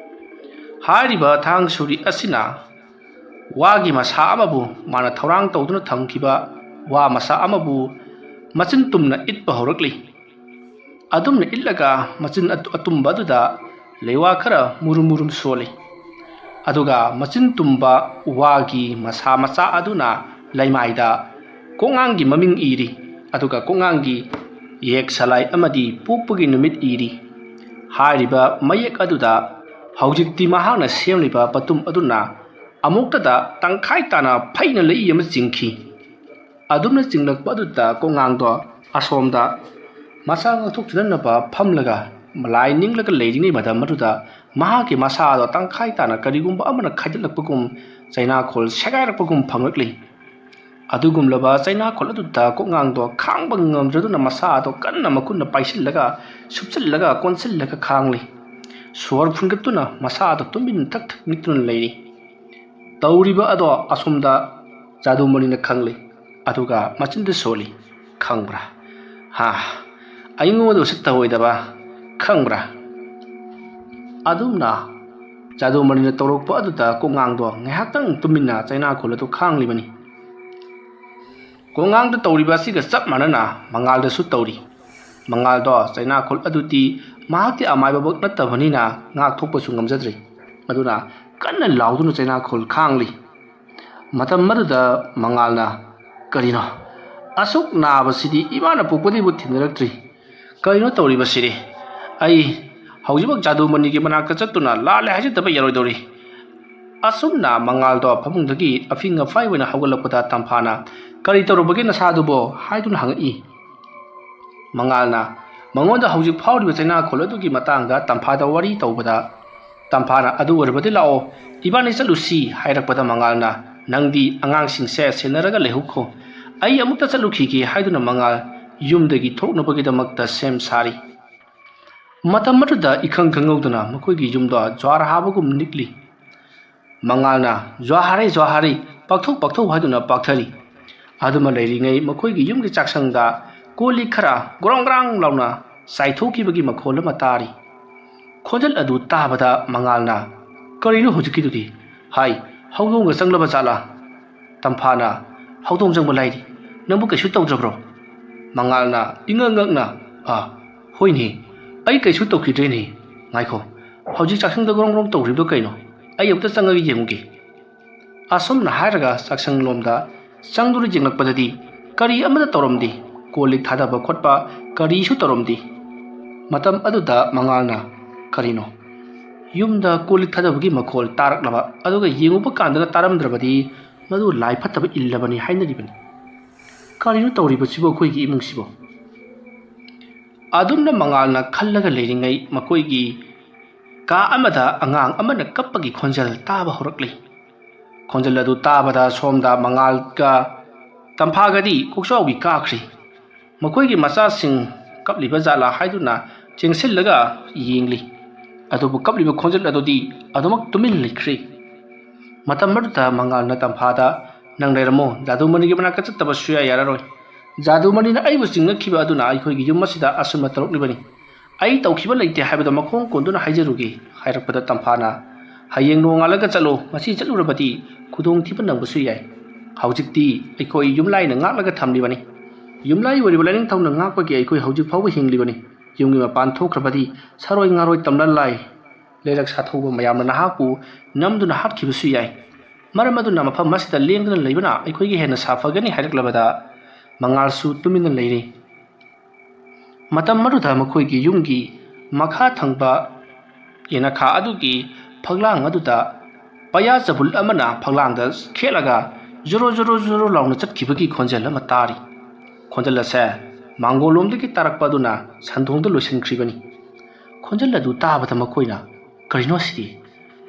ꯍꯥꯏꯔꯤꯕ ꯊꯥꯡ ꯁꯨꯔꯤ ꯑꯁꯤꯅ ꯋꯥꯒꯤ ꯃꯁꯥ ꯑꯃꯕꯨ, ꯃꯥꯅ ꯊꯧꯔꯥꯡ ꯇꯧꯗꯨꯅ ꯊꯝꯈꯤꯕ ꯋꯥ ꯃꯁꯥ ꯑꯃꯕꯨ ꯃꯆꯤꯟ ꯇꯨꯝꯅ ꯏꯠꯄ ꯍꯧꯔꯛꯂꯤ꯫ ꯑꯗꯨꯝꯅ ꯏꯠꯂꯒ ꯃꯆꯤꯟ ꯑꯇꯨ-, ꯑꯇꯨꯝꯕ ꯑꯗꯨꯗ ꯂꯩꯋꯥ ꯈꯔ ꯃꯨꯔꯨꯝ ꯃꯨꯔꯨꯝ ꯁꯣꯜꯂꯤ꯫ ꯑꯗꯨꯒ ꯃꯆꯤꯟ ꯇꯨꯝꯕ ꯋꯥꯒꯤ ꯃꯁꯥ ꯃꯆꯥ ꯑꯗꯨꯅ ꯂꯩꯃꯥꯏꯗ ꯀꯣꯛꯉꯥꯡꯒꯤ ꯃꯃꯤꯡ ꯏꯔꯤ꯫ ꯑꯗꯨꯒ ꯀꯣꯛꯉꯥꯡꯒꯤ ꯌꯦꯛ ꯁꯂꯥꯏ ꯑꯃꯗꯤ ꯄꯣꯛꯄꯒꯤ ꯅꯨꯃꯤꯠ ꯏꯔꯤ꯫ ꯍꯥꯏꯔꯤꯕ ꯃꯌꯦꯛ ꯑꯗꯨꯗ ꯍꯧꯖꯤꯛꯇꯤ ꯃꯍꯥꯛꯅ ꯁꯦꯝꯂꯤꯕ ꯄꯇꯨꯝ ꯑꯗꯨꯅ ꯑꯃꯨꯛꯇꯗ ꯇꯪꯈꯥꯏ ꯇꯥꯅ ꯐꯩꯅ ꯂꯩꯏ ꯑꯃ ꯆꯤꯡꯈꯤ꯫ ꯑꯗꯨꯝꯅ ꯆꯤꯡꯂꯛꯄ ꯑꯗꯨꯗ ꯀꯣꯛꯉꯥꯡꯗꯣ ꯑꯁꯣꯝꯗ ꯃꯁꯥ ꯉꯥꯛꯊꯣꯛꯆꯅꯅꯕ ꯐꯝꯂꯒ ꯂꯥꯏ ꯅꯤꯡꯂꯒ ꯂꯩꯔꯤꯉꯩ ꯃꯇꯝ ꯑꯗꯨꯗ ꯃꯍꯥꯛꯀꯤ ꯃꯁꯥ ꯑꯗꯣ ꯇꯪꯈꯥꯏ ꯇꯥꯅ ꯀꯔꯤꯒꯨꯝꯕ ꯑꯃꯅ ꯈꯥꯏꯗꯠꯂꯛꯄꯒꯨꯝ ꯆꯩꯅꯥꯈꯣꯜ ꯁꯦꯒꯥꯏꯔꯛꯄꯒꯨꯝ ꯐꯪꯂꯛꯂꯤ꯫ ꯑꯗꯨꯒꯨꯝꯂꯕ ꯆꯩꯅꯥꯈꯣꯜ ꯑꯗꯨꯗ ꯀꯣꯛꯉꯥꯡꯗꯣ ꯈꯥꯡꯕ ꯉꯝꯗ꯭ꯔꯗꯨꯅ ꯃꯁꯥ ꯑꯗꯣ ꯀꯟꯅ ꯃꯈꯨꯠꯅ ꯄꯥꯏꯁꯤꯜꯂꯒ ꯁꯨꯞꯆꯤꯜꯂꯒ ꯀꯣꯟꯁꯤꯜꯂꯒ ꯈꯥꯡꯂꯤ꯫ ꯁꯣꯔ ꯐꯨꯟꯒꯠꯇꯨꯅ ꯃꯁꯥ ꯑꯗꯣ ꯇꯨꯃꯤꯟ ꯊꯛ ꯊꯛ ꯅꯤꯛꯇꯨꯅ ꯂꯩꯔꯤ꯫ ꯇꯧꯔꯤꯕ ꯑꯗꯣ ꯑꯁꯣꯝꯗ ꯖꯥꯗꯨꯃꯅꯤꯅ ꯈꯪꯂꯤ꯫ ꯑꯗꯨꯒ ꯃꯆꯤꯟꯗ ꯁꯣꯜꯂꯤ꯫ "ꯈꯪꯕ꯭ꯔꯥ? ꯍꯥ? ꯑꯩꯉꯣꯟꯗ ꯎꯁꯤꯠꯇ ꯑꯣꯏꯗꯕ, ꯈꯪꯕ꯭ꯔꯥ?" ꯑꯗꯨꯝꯅ ꯖꯥꯗꯨꯃꯅꯤꯅ ꯇꯧꯔꯛꯄ ꯑꯗꯨꯗ ꯀꯣꯛꯉꯥꯡꯗꯣ ꯉꯥꯏꯍꯥꯛꯇꯪ ꯇꯨꯃꯤꯟꯅ ꯆꯩꯅꯥꯈꯣꯜ ꯑꯗꯨ ꯈꯥꯡꯂꯤꯕꯅꯤ꯫ ꯀꯣꯛꯉꯥꯡꯗ ꯇꯧꯔꯤꯕ ꯑꯁꯤꯒ ꯆꯞ ꯃꯥꯟꯅꯅ ꯃꯉꯥꯜꯗꯁꯨ ꯇꯧꯔꯤ꯫ ꯃꯉꯥꯜꯗꯣ ꯆꯩꯅꯥꯈꯣꯜ ꯑꯗꯨꯗꯤ ꯃꯍꯥꯛꯇꯤ ꯑꯃꯥꯏꯕꯃꯛ ꯅꯠꯇꯕꯅꯤꯅ ꯉꯥꯛꯊꯣꯛꯄꯁꯨ ꯉꯝꯖꯗ꯭ꯔꯤ꯫ ꯑꯗꯨꯅ ꯀꯟꯅ ꯂꯥꯎꯗꯨꯅ ꯆꯩꯅꯥꯈꯣꯜ ꯈꯥꯡꯂꯤ꯫ ꯃꯇꯝ ꯑꯗꯨꯗ ꯃꯉꯥꯜꯅ, "ꯀꯔꯤꯅꯣ? ꯑꯁꯨꯛ ꯅꯥꯕꯁꯤꯗꯤ ꯏꯃꯥꯅ ꯄꯣꯛꯄꯗꯒꯤꯕꯨ ꯊꯦꯡꯅꯔꯛꯇ꯭ꯔꯤ꯫ ꯀꯔꯤꯅꯣ ꯇꯧꯔꯤꯕꯁꯤꯗꯤ? ꯑꯩ ꯍꯧꯖꯤꯛꯃꯛ ꯖꯥꯗꯨꯃꯅꯤꯒꯤ ꯃꯅꯥꯛꯇ ꯆꯠꯇꯨꯅ ꯂꯥꯜꯂꯦ ꯍꯥꯏꯖꯗꯕ ꯌꯥꯔꯣꯏꯗꯧꯔꯤ꯫" ꯑꯁꯨꯝꯅ ꯃꯉꯥꯜꯗꯣ ꯐꯃꯨꯡꯗꯒꯤ ꯑꯐꯤꯡ ꯑꯐꯥꯏ ꯑꯣꯏꯅ ꯍꯧꯒꯠꯂꯛꯄꯗ ꯇꯝꯐꯥꯅ, "ꯀꯔꯤ ꯇꯧꯔꯨꯕꯒꯦ ꯅꯁꯥꯗꯨꯕꯣ?" ꯍꯥꯏꯗꯨꯅ ꯍꯪꯉꯛꯏ꯫ ꯃꯉꯥꯜꯅ ꯃꯉꯣꯟꯗ ꯍꯧꯖꯤꯛ ꯐꯥꯎꯔꯤꯕ ꯆꯩꯅꯥꯈꯣꯜ ꯑꯗꯨꯒꯤ ꯃꯇꯥꯡꯗ ꯇꯝꯐꯥꯗ ꯋꯥꯔꯤ ꯇꯧꯕꯗ, ꯇꯝꯐꯥꯅ, "ꯑꯗꯨ ꯑꯣꯏꯔꯕꯗꯤ ꯂꯥꯛꯑꯣ, ꯏꯕꯥꯅꯤ ꯆꯠꯂꯨꯁꯤ" ꯍꯥꯏꯔꯛꯄꯗ ꯃꯉꯥꯜꯅ, "ꯅꯪꯗꯤ ꯑꯉꯥꯡꯁꯤꯡꯁꯦ ꯁꯦꯟꯅꯔꯒ ꯂꯩꯍꯧꯈꯣ, ꯑꯩ ꯑꯃꯨꯛꯇ ꯆꯠꯂꯨꯈꯤꯒꯦ" ꯍꯥꯏꯗꯨꯅ ꯃꯉꯥꯜ ꯌꯨꯝꯗꯒꯤ ꯊꯣꯛꯅꯕꯒꯤꯗꯃꯛꯇ ꯁꯦꯝ ꯁꯥꯔꯤ꯫ ꯃꯇꯝ ꯑꯗꯨꯗ ꯏꯈꯪ ꯈꯪꯍꯧꯗꯅ ꯃꯈꯣꯏꯒꯤ ꯌꯨꯝꯗ ꯖ꯭ꯋꯥꯔ ꯍꯥꯕꯒꯨꯝ ꯅꯤꯛꯂꯤ꯫ ꯃꯉꯥꯜꯅ, "ꯖ꯭ꯋꯥꯍꯥꯔꯤ, ꯖ꯭ꯋꯥꯍꯥꯔꯤ, ꯄꯥꯛꯊꯧ, ꯄꯥꯛꯊꯧ" ꯍꯥꯏꯗꯨꯅ ꯄꯥꯛꯊꯔꯤ꯫ ꯑꯗꯨꯃ ꯂꯩꯔꯤꯉꯩ ꯃꯈꯣꯏꯒꯤ ꯌꯨꯝꯒꯤ ꯆꯥꯛꯁꯪꯗ ꯀꯣꯜ ꯂꯤꯛ ꯈꯔ ꯒ꯭ꯔꯣꯡ ꯒ꯭ꯔꯥꯡ ꯂꯥꯎꯅ ꯆꯥꯏꯊꯣꯛꯈꯤꯕꯒꯤ ꯃꯈꯣꯜ ꯑꯃ ꯇꯥꯔꯤ꯫ ꯈꯣꯟꯖꯦꯜ ꯑꯗꯨ ꯇꯥꯕꯗ ꯃꯉꯥꯜꯅ, "ꯀꯔꯤꯅꯣ ꯍꯧꯖꯤꯛꯀꯤꯗꯨꯗꯤ? ꯍꯥꯏ, ꯍꯧꯗꯣꯡꯒ ꯆꯪꯂꯕ ꯖꯥꯠꯂꯥ?" ꯇꯝꯐꯥꯅ, "ꯍꯧꯗꯣꯡ ꯆꯪꯕ ꯂꯥꯏꯔꯤ, ꯅꯪꯕꯨ ꯀꯩꯁꯨ ꯇꯧꯗ꯭ꯔꯕ꯭ꯔꯣ?" ꯃꯉꯥꯜꯅ ꯏꯉꯛ ꯉꯛꯅ, "ꯑꯥ, ꯍꯣꯏꯅꯦ, ꯑꯩ ꯀꯩꯁꯨ ꯇꯧꯈꯤꯗ꯭ꯔꯦꯅꯦ꯫ ꯉꯥꯏꯈꯣ, "ꯍꯧꯖꯤꯛ ꯆꯥꯛꯁꯪꯗ ꯒ꯭ꯔꯣꯡ ꯒ꯭ꯔꯣꯡ ꯇꯧꯔꯤꯕꯗꯣ ꯀꯩꯅꯣ? ꯑꯩ ꯑꯃꯨꯛꯇ ꯆꯪꯉꯒ ꯌꯦꯡꯉꯨꯒꯦ"꯫ ꯑꯁꯨꯝꯅ ꯍꯥꯏꯔꯒ ꯆꯥꯛꯁꯪꯂꯣꯝꯗ ꯆꯪꯗꯨꯅ ꯌꯦꯡꯂꯛꯄꯗꯗꯤ ꯀꯔꯤ ꯑꯃꯠꯇ ꯇꯧꯔꯝꯗꯦ꯫ ꯀꯣꯜ ꯂꯤꯛ ꯊꯥꯗꯕ ꯈꯣꯠꯄ ꯀꯔꯤꯁꯨ ꯇꯧꯔꯝꯗꯦ꯫ ꯃꯇꯝ ꯑꯗꯨꯗ ꯃꯉꯥꯜꯅ, "ꯀꯔꯤꯅꯣ? ꯌꯨꯝꯗ ꯀꯣꯜ ꯂꯤꯛ ꯊꯥꯗꯕꯒꯤ ꯃꯈꯣꯜ ꯇꯥꯔꯛꯂꯕ, ꯑꯗꯨꯒ ꯌꯦꯡꯉꯨꯕ ꯀꯥꯟꯗꯅ ꯇꯥꯔꯝꯗ꯭ꯔꯕꯗꯤ ꯃꯗꯨ ꯂꯥꯏ ꯐꯠꯇꯕ ꯏꯜꯂꯕꯅꯤ ꯍꯥꯏꯅꯔꯤꯕꯅꯤ꯫ ꯀꯔꯤꯅꯣ ꯇꯧꯔꯤꯕꯁꯤꯕꯨ ꯑꯩꯈꯣꯏꯒꯤ ꯏꯃꯨꯡꯁꯤꯕꯨ?" ꯑꯗꯨꯝꯅ ꯃꯉꯥꯜꯅ ꯈꯜꯂꯒ ꯂꯩꯔꯤꯉꯩ ꯃꯈꯣꯏꯒꯤ ꯀꯥ ꯑꯃꯗ ꯑꯉꯥꯡ ꯑꯃꯅ ꯀꯞꯄꯒꯤ ꯈꯣꯟꯖꯦꯜ ꯇꯥꯕ ꯍꯧꯔꯛꯂꯤ꯫ ꯈꯣꯟꯖꯦꯜ ꯑꯗꯨ ꯇꯥꯕꯗ ꯁꯣꯝꯗ ꯃꯉꯥꯜꯒ ꯇꯝꯐꯥꯒꯗꯤ ꯀꯣꯛꯆꯥꯎꯕꯤ ꯀꯥꯈ꯭ꯔꯤ꯫ ꯃꯈꯣꯏꯒꯤ ꯃꯆꯥꯁꯤꯡ ꯀꯞꯂꯤꯕ ꯖꯥꯠꯂꯥ ꯍꯥꯏꯗꯨꯅ ꯆꯦꯟꯁꯤꯜꯂꯒ ꯌꯦꯡꯂꯤ꯫ ꯑꯗꯨꯕꯨ ꯀꯞꯂꯤꯕ ꯈꯣꯟꯖꯦꯜ ꯑꯗꯨꯗꯤ ꯑꯗꯨꯃꯛ ꯇꯨꯃꯤꯟ ꯂꯩꯈ꯭ꯔꯤ꯫ ꯃꯇꯝ ꯑꯗꯨꯗ ꯃꯉꯥꯜꯅ ꯇꯝꯐꯥꯗ, "ꯅꯪ ꯂꯩꯔꯝꯃꯣ, ꯖꯥꯗꯨꯃꯅꯤꯒꯤ ꯃꯅꯥꯛꯇ ꯆꯠꯇꯕ ꯁꯨꯌꯥ ꯌꯥꯔꯔꯣꯏ꯫ ꯖꯥꯗꯨꯃꯅꯤꯅ ꯑꯩꯕꯨ ꯆꯤꯡꯅꯈꯤꯕ ꯑꯗꯨꯅ ꯑꯩꯈꯣꯏꯒꯤ ꯌꯨꯝ ꯑꯁꯤꯗ ꯑꯁꯨꯝꯅ ꯇꯧꯔꯛꯂꯤꯕꯅꯤ꯫ ꯑꯩ ꯇꯧꯈꯤꯕ ꯂꯩꯇꯦ ꯍꯥꯏꯕꯗꯣ ꯃꯈꯣꯡ ꯀꯣꯟꯗꯨꯅ ꯍꯥꯏꯖꯔꯨꯒꯦ" ꯍꯥꯏꯔꯛꯄꯗ ꯇꯝꯐꯥꯅ, "ꯍꯌꯦꯡ ꯅꯣꯡꯉꯥꯜꯂꯒ ꯆꯠꯂꯣ, ꯉꯁꯤ ꯆꯠꯂꯨꯔꯕꯗꯤ ꯈꯨꯗꯣꯡꯊꯤꯕ ꯅꯪꯕꯁꯨ ꯌꯥꯏ꯫ ꯍꯧꯖꯤꯛꯇꯤ ꯑꯩꯈꯣꯏ ꯌꯨꯝꯂꯥꯏꯅ ꯉꯥꯛꯂꯒ ꯊꯝꯂꯤꯕꯅꯤ꯫ ꯌꯨꯝꯂꯥꯏ ꯑꯣꯏꯔꯤꯕ ꯂꯥꯏꯅꯤꯡꯊꯧꯅ ꯉꯥꯛꯄꯒꯤ ꯑꯩꯈꯣꯏ ꯍꯧꯖꯤꯛ ꯐꯥꯎꯕ ꯍꯤꯡꯂꯤꯕꯅꯤ꯫ ꯌꯨꯝꯒꯤ ꯃꯄꯥꯟ ꯊꯣꯛꯈ꯭ꯔꯕꯗꯤ ꯁꯥꯔꯣꯏ ꯉꯥꯔꯣꯏ ꯇꯝꯂ ꯂꯥꯏ ꯂꯩꯔꯛ ꯁꯥꯊꯧꯕ ꯃꯌꯥꯝꯅ ꯅꯍꯥꯛꯄꯨ ꯅꯝꯗꯨꯅ ꯍꯥꯠꯈꯤꯕꯁꯨ ꯌꯥꯏ꯫ ꯃꯔꯝ ꯑꯗꯨꯅ ꯃꯐꯝ ꯑꯁꯤꯗ ꯂꯦꯡꯗꯅ ꯂꯩꯕꯅ ꯑꯩꯈꯣꯏꯒꯤ ꯍꯦꯟꯅ ꯁꯥꯐꯒꯅꯤ" ꯍꯥꯏꯔꯛꯂꯕꯗ ꯃꯉꯥꯜꯁꯨ ꯇꯨꯃꯤꯟꯅ ꯂꯩꯔꯤ꯫ ꯃꯇꯝ ꯑꯗꯨꯗ ꯃꯈꯣꯏꯒꯤ ꯌꯨꯝꯒꯤ ꯃꯈꯥ ꯊꯪꯕ ꯌꯦꯅꯈꯥ ꯑꯗꯨꯒꯤ ꯐꯛꯂꯥꯡ ꯑꯗꯨꯗ ꯄꯩꯌꯥ ꯆꯕꯨꯜ ꯑꯃꯅ ꯐꯛꯂꯥꯡꯗ ꯈꯦꯠꯂꯒ ꯖꯣꯔꯣ ꯖꯣꯔꯣ ꯖꯣꯔꯣ ꯂꯥꯎꯅ ꯆꯠꯈꯤꯕꯒꯤ ꯈꯣꯟꯖꯦꯜ ꯑꯃ ꯇꯥꯔꯤ꯫ ꯈꯣꯟꯖꯦꯜ ꯑꯁꯦ ꯃꯥꯡꯒꯣꯜꯂꯣꯝꯗꯒꯤ ꯇꯥꯔꯛꯄ ꯑꯗꯨꯅ ꯁꯟꯗꯣꯡꯗ ꯂꯣꯏꯁꯤꯟꯈ꯭ꯔꯤꯕꯅꯤ꯫ ꯈꯣꯟꯖꯦꯜ ꯑꯗꯨ ꯇꯥꯕꯗ ꯃꯈꯣꯏꯅ, "ꯀꯔꯤꯅꯣ ꯁꯤꯗꯤ?"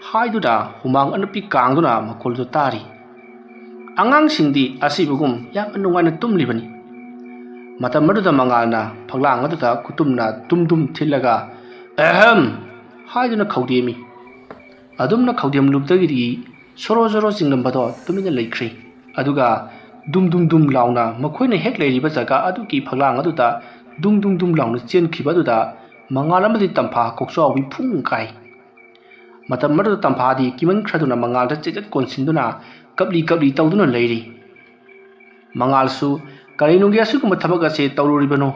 ꯍꯥꯏꯗꯨꯅ ꯍꯨꯃꯥꯡ ꯑꯅꯞꯄꯤ ꯀꯥꯡꯗꯨꯅ ꯃꯈꯣꯜꯗꯨ ꯇꯥꯔꯤ꯫ ꯑꯉꯥꯡꯁꯤꯡꯗꯤ ꯑꯁꯤꯕꯒꯨꯝ ꯌꯥꯝꯅ ꯅꯨꯡꯉꯥꯏꯅ ꯇꯨꯝꯂꯤꯕꯅꯤ꯫ ꯃꯇꯝ ꯑꯗꯨꯗ ꯃꯉꯥꯜꯅ ꯐꯛꯂꯥꯡ ꯑꯗꯨꯗ ꯈꯨꯇꯨꯝꯅ ꯗꯨꯝ ꯗꯨꯝ ꯊꯤꯜꯂꯒ, "ꯑꯍꯝ!" ꯍꯥꯏꯗꯨꯅ ꯈꯧꯗꯦꯝꯃꯤ꯫ ꯑꯗꯨꯝꯅ ꯈꯧꯗꯦꯝꯂꯨꯕꯗꯒꯤꯗꯤ ꯁꯣꯔꯣ ꯁꯣꯔꯣ ꯆꯤꯡꯂꯝꯕꯗꯣ ꯇꯨꯃꯤꯟꯅ ꯂꯩꯈ꯭ꯔꯦ꯫ ꯑꯗꯨꯒ ꯗꯨꯝ ꯗꯨꯝ ꯗꯨꯝ ꯂꯥꯎꯅ ꯃꯈꯣꯏꯅ ꯍꯦꯛ ꯂꯩꯔꯤꯕ ꯖꯒꯥ ꯑꯗꯨꯒꯤ ꯐꯛꯂꯥꯡ ꯑꯗꯨꯗ ꯗꯨꯝ ꯗꯨꯝ ꯗꯨꯝ ꯂꯥꯎꯅ ꯆꯦꯟꯈꯤꯕ ꯑꯗꯨꯗ ꯃꯉꯥꯜ ꯑꯃꯗꯤ ꯇꯝꯐꯥ ꯀꯣꯛꯆꯥꯎꯕꯤ ꯐꯨꯡ ꯀꯥꯏ꯫ ꯃꯇꯝ ꯑꯗꯨꯗ ꯇꯝꯐꯥꯗꯤ ꯀꯤꯃꯟꯈ꯭ꯔꯗꯨꯅ ꯃꯉꯥꯜꯗ ꯆꯦꯠꯆꯠ ꯀꯣꯟꯁꯤꯟꯗꯨꯅ ꯀꯞꯂꯤ ꯀꯞꯂꯤ ꯇꯧꯗꯨꯅ ꯂꯩꯔꯤ꯫ ꯃꯉꯥꯜꯁꯨ ꯀꯔꯤꯅꯨꯡꯒꯤ ꯑꯁꯤꯒꯨꯝꯕ ꯊꯕꯛ ꯑꯁꯤ ꯇꯧꯔꯨꯔꯤꯕꯅꯣ?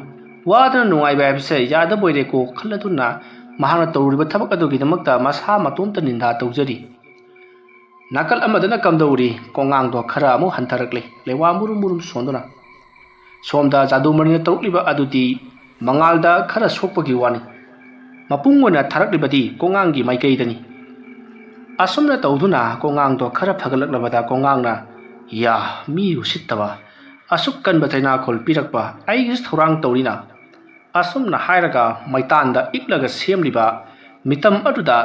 ꯋꯥꯗꯅ ꯅꯨꯡꯉꯥꯏꯕ ꯍꯥꯏꯕꯁꯦ ꯌꯥꯗꯕ ꯑꯣꯏꯔꯦꯀꯣ ꯈꯜꯂꯗꯨꯅ ꯃꯍꯥꯛꯅ ꯇꯧꯔꯤꯕ ꯊꯕꯛ ꯑꯗꯨꯒꯤꯗꯃꯛꯇ ꯃꯁꯥ ꯃꯇꯣꯝꯇ ꯅꯤꯟꯗꯥ ꯇꯧꯖꯔꯤ꯫ ꯅꯥꯀꯜ ꯑꯃꯗꯅ ꯀꯝꯗꯧꯔꯤ? ꯀꯣꯉꯥꯡꯗꯣ ꯈꯔ ꯑꯃꯨꯛ ꯍꯟꯊꯔꯛꯂꯤ, ꯂꯩꯋꯥ ꯃꯨꯔꯨꯝ ꯃꯨꯔꯨꯝ ꯁꯣꯟꯗꯨꯅ꯫ ꯁꯣꯝꯗ ꯖꯥꯗꯨꯃꯔꯤꯅ ꯇꯧꯔꯛꯂꯤꯕ ꯑꯗꯨꯗꯤ ꯃꯉꯥꯜꯗ ꯈꯔ ꯁꯣꯛꯄꯒꯤ ꯋꯥꯅꯤ꯫ ꯃꯄꯨꯡ ꯑꯣꯏꯅ ꯊꯥꯔꯛꯂꯤꯕꯗꯤ ꯀꯣꯉꯥꯡꯒꯤ ꯃꯥꯏꯀꯩꯗꯅꯤ꯫ ꯑꯁꯨꯝꯅ ꯇꯧꯗꯨꯅ ꯀꯣꯉꯥꯡꯗꯣ ꯈꯔ ꯐꯒꯠꯂꯛꯂꯕꯗ ꯀꯣꯉꯥꯡꯅ, "ꯌꯥ, ꯃꯤ ꯎꯁꯤꯠꯇꯕ, ꯑꯁꯨꯛ ꯀꯟꯕ ꯆꯩꯅꯥꯈꯣꯜ ꯄꯤꯔꯛꯄ ꯑꯩꯒꯤꯁꯨ ꯊꯧꯔꯥꯡ ꯇꯧꯔꯤꯅ?" ꯑꯁꯨꯝꯅ ꯍꯥꯏꯔꯒ ꯃꯩꯇꯥꯟꯗ ꯏꯛꯂꯒ ꯁꯦꯝꯂꯤꯕ ꯃꯤꯇꯝ ꯑꯗꯨꯗ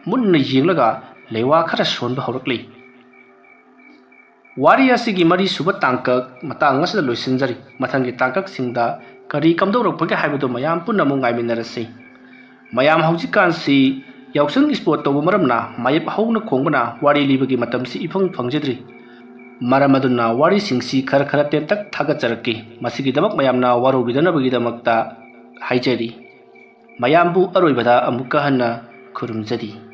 ꯃꯨꯟꯅ ꯌꯦꯡꯂꯒ ꯂꯩꯋꯥ ꯈꯔ ꯁꯣꯟꯕ ꯍꯧꯔꯛꯂꯤ꯫ ꯋꯥꯔꯤ ꯑꯁꯤꯒꯤ ꯃꯔꯤꯁꯨꯕ ꯇꯥꯡꯀꯛ ꯃꯇꯥꯡ ꯑꯁꯤꯗ ꯂꯣꯏꯁꯤꯟꯖꯔꯤ꯫ ꯃꯊꯪꯒꯤ ꯇꯥꯡꯀꯛꯁꯤꯡꯗ ꯀꯔꯤ ꯀꯝꯗꯧꯔꯛꯄꯒꯦ ꯍꯥꯏꯕꯗꯨ ꯃꯌꯥꯝ ꯄꯨꯟꯅ ꯑꯃꯨꯛ ꯉꯥꯏꯃꯤꯟꯅꯔꯁꯤ꯫ ꯃꯌꯥꯝ ꯍꯧꯖꯤꯛꯀꯥꯟꯁꯤ ꯌꯥꯎꯁꯪ ꯏꯁꯄꯣꯔꯠ ꯇꯧꯕ ꯃꯔꯝꯅ ꯃꯥꯌꯦꯞ ꯍꯧꯅ ꯈꯣꯡꯕꯅ ꯋꯥꯔꯤ ꯂꯤꯕꯒꯤ ꯃꯇꯝꯁꯤ ꯏꯐꯪ ꯐꯪꯖꯗ꯭ꯔꯤ꯫ ꯃꯔꯝ ꯑꯗꯨꯅ ꯋꯥꯔꯤꯁꯤꯡꯁꯤ ꯈꯔ ꯈꯔ ꯇꯦꯟꯇꯛ ꯊꯥꯒꯠꯆꯔꯛꯀꯦ꯫ ꯃꯁꯤꯒꯤꯗꯃꯛ ꯃꯌꯥꯝꯅ ꯋꯥꯔꯧꯕꯤꯗꯅꯕꯒꯤꯗꯃꯛꯇ ꯍꯥꯏꯖꯔꯤ꯫ ꯃꯌꯥꯝꯕꯨ ꯑꯔꯣꯏꯕꯗ ꯑꯃꯨꯛꯀ ꯍꯟꯅ ꯈꯨꯔꯨꯝꯖꯔꯤ꯫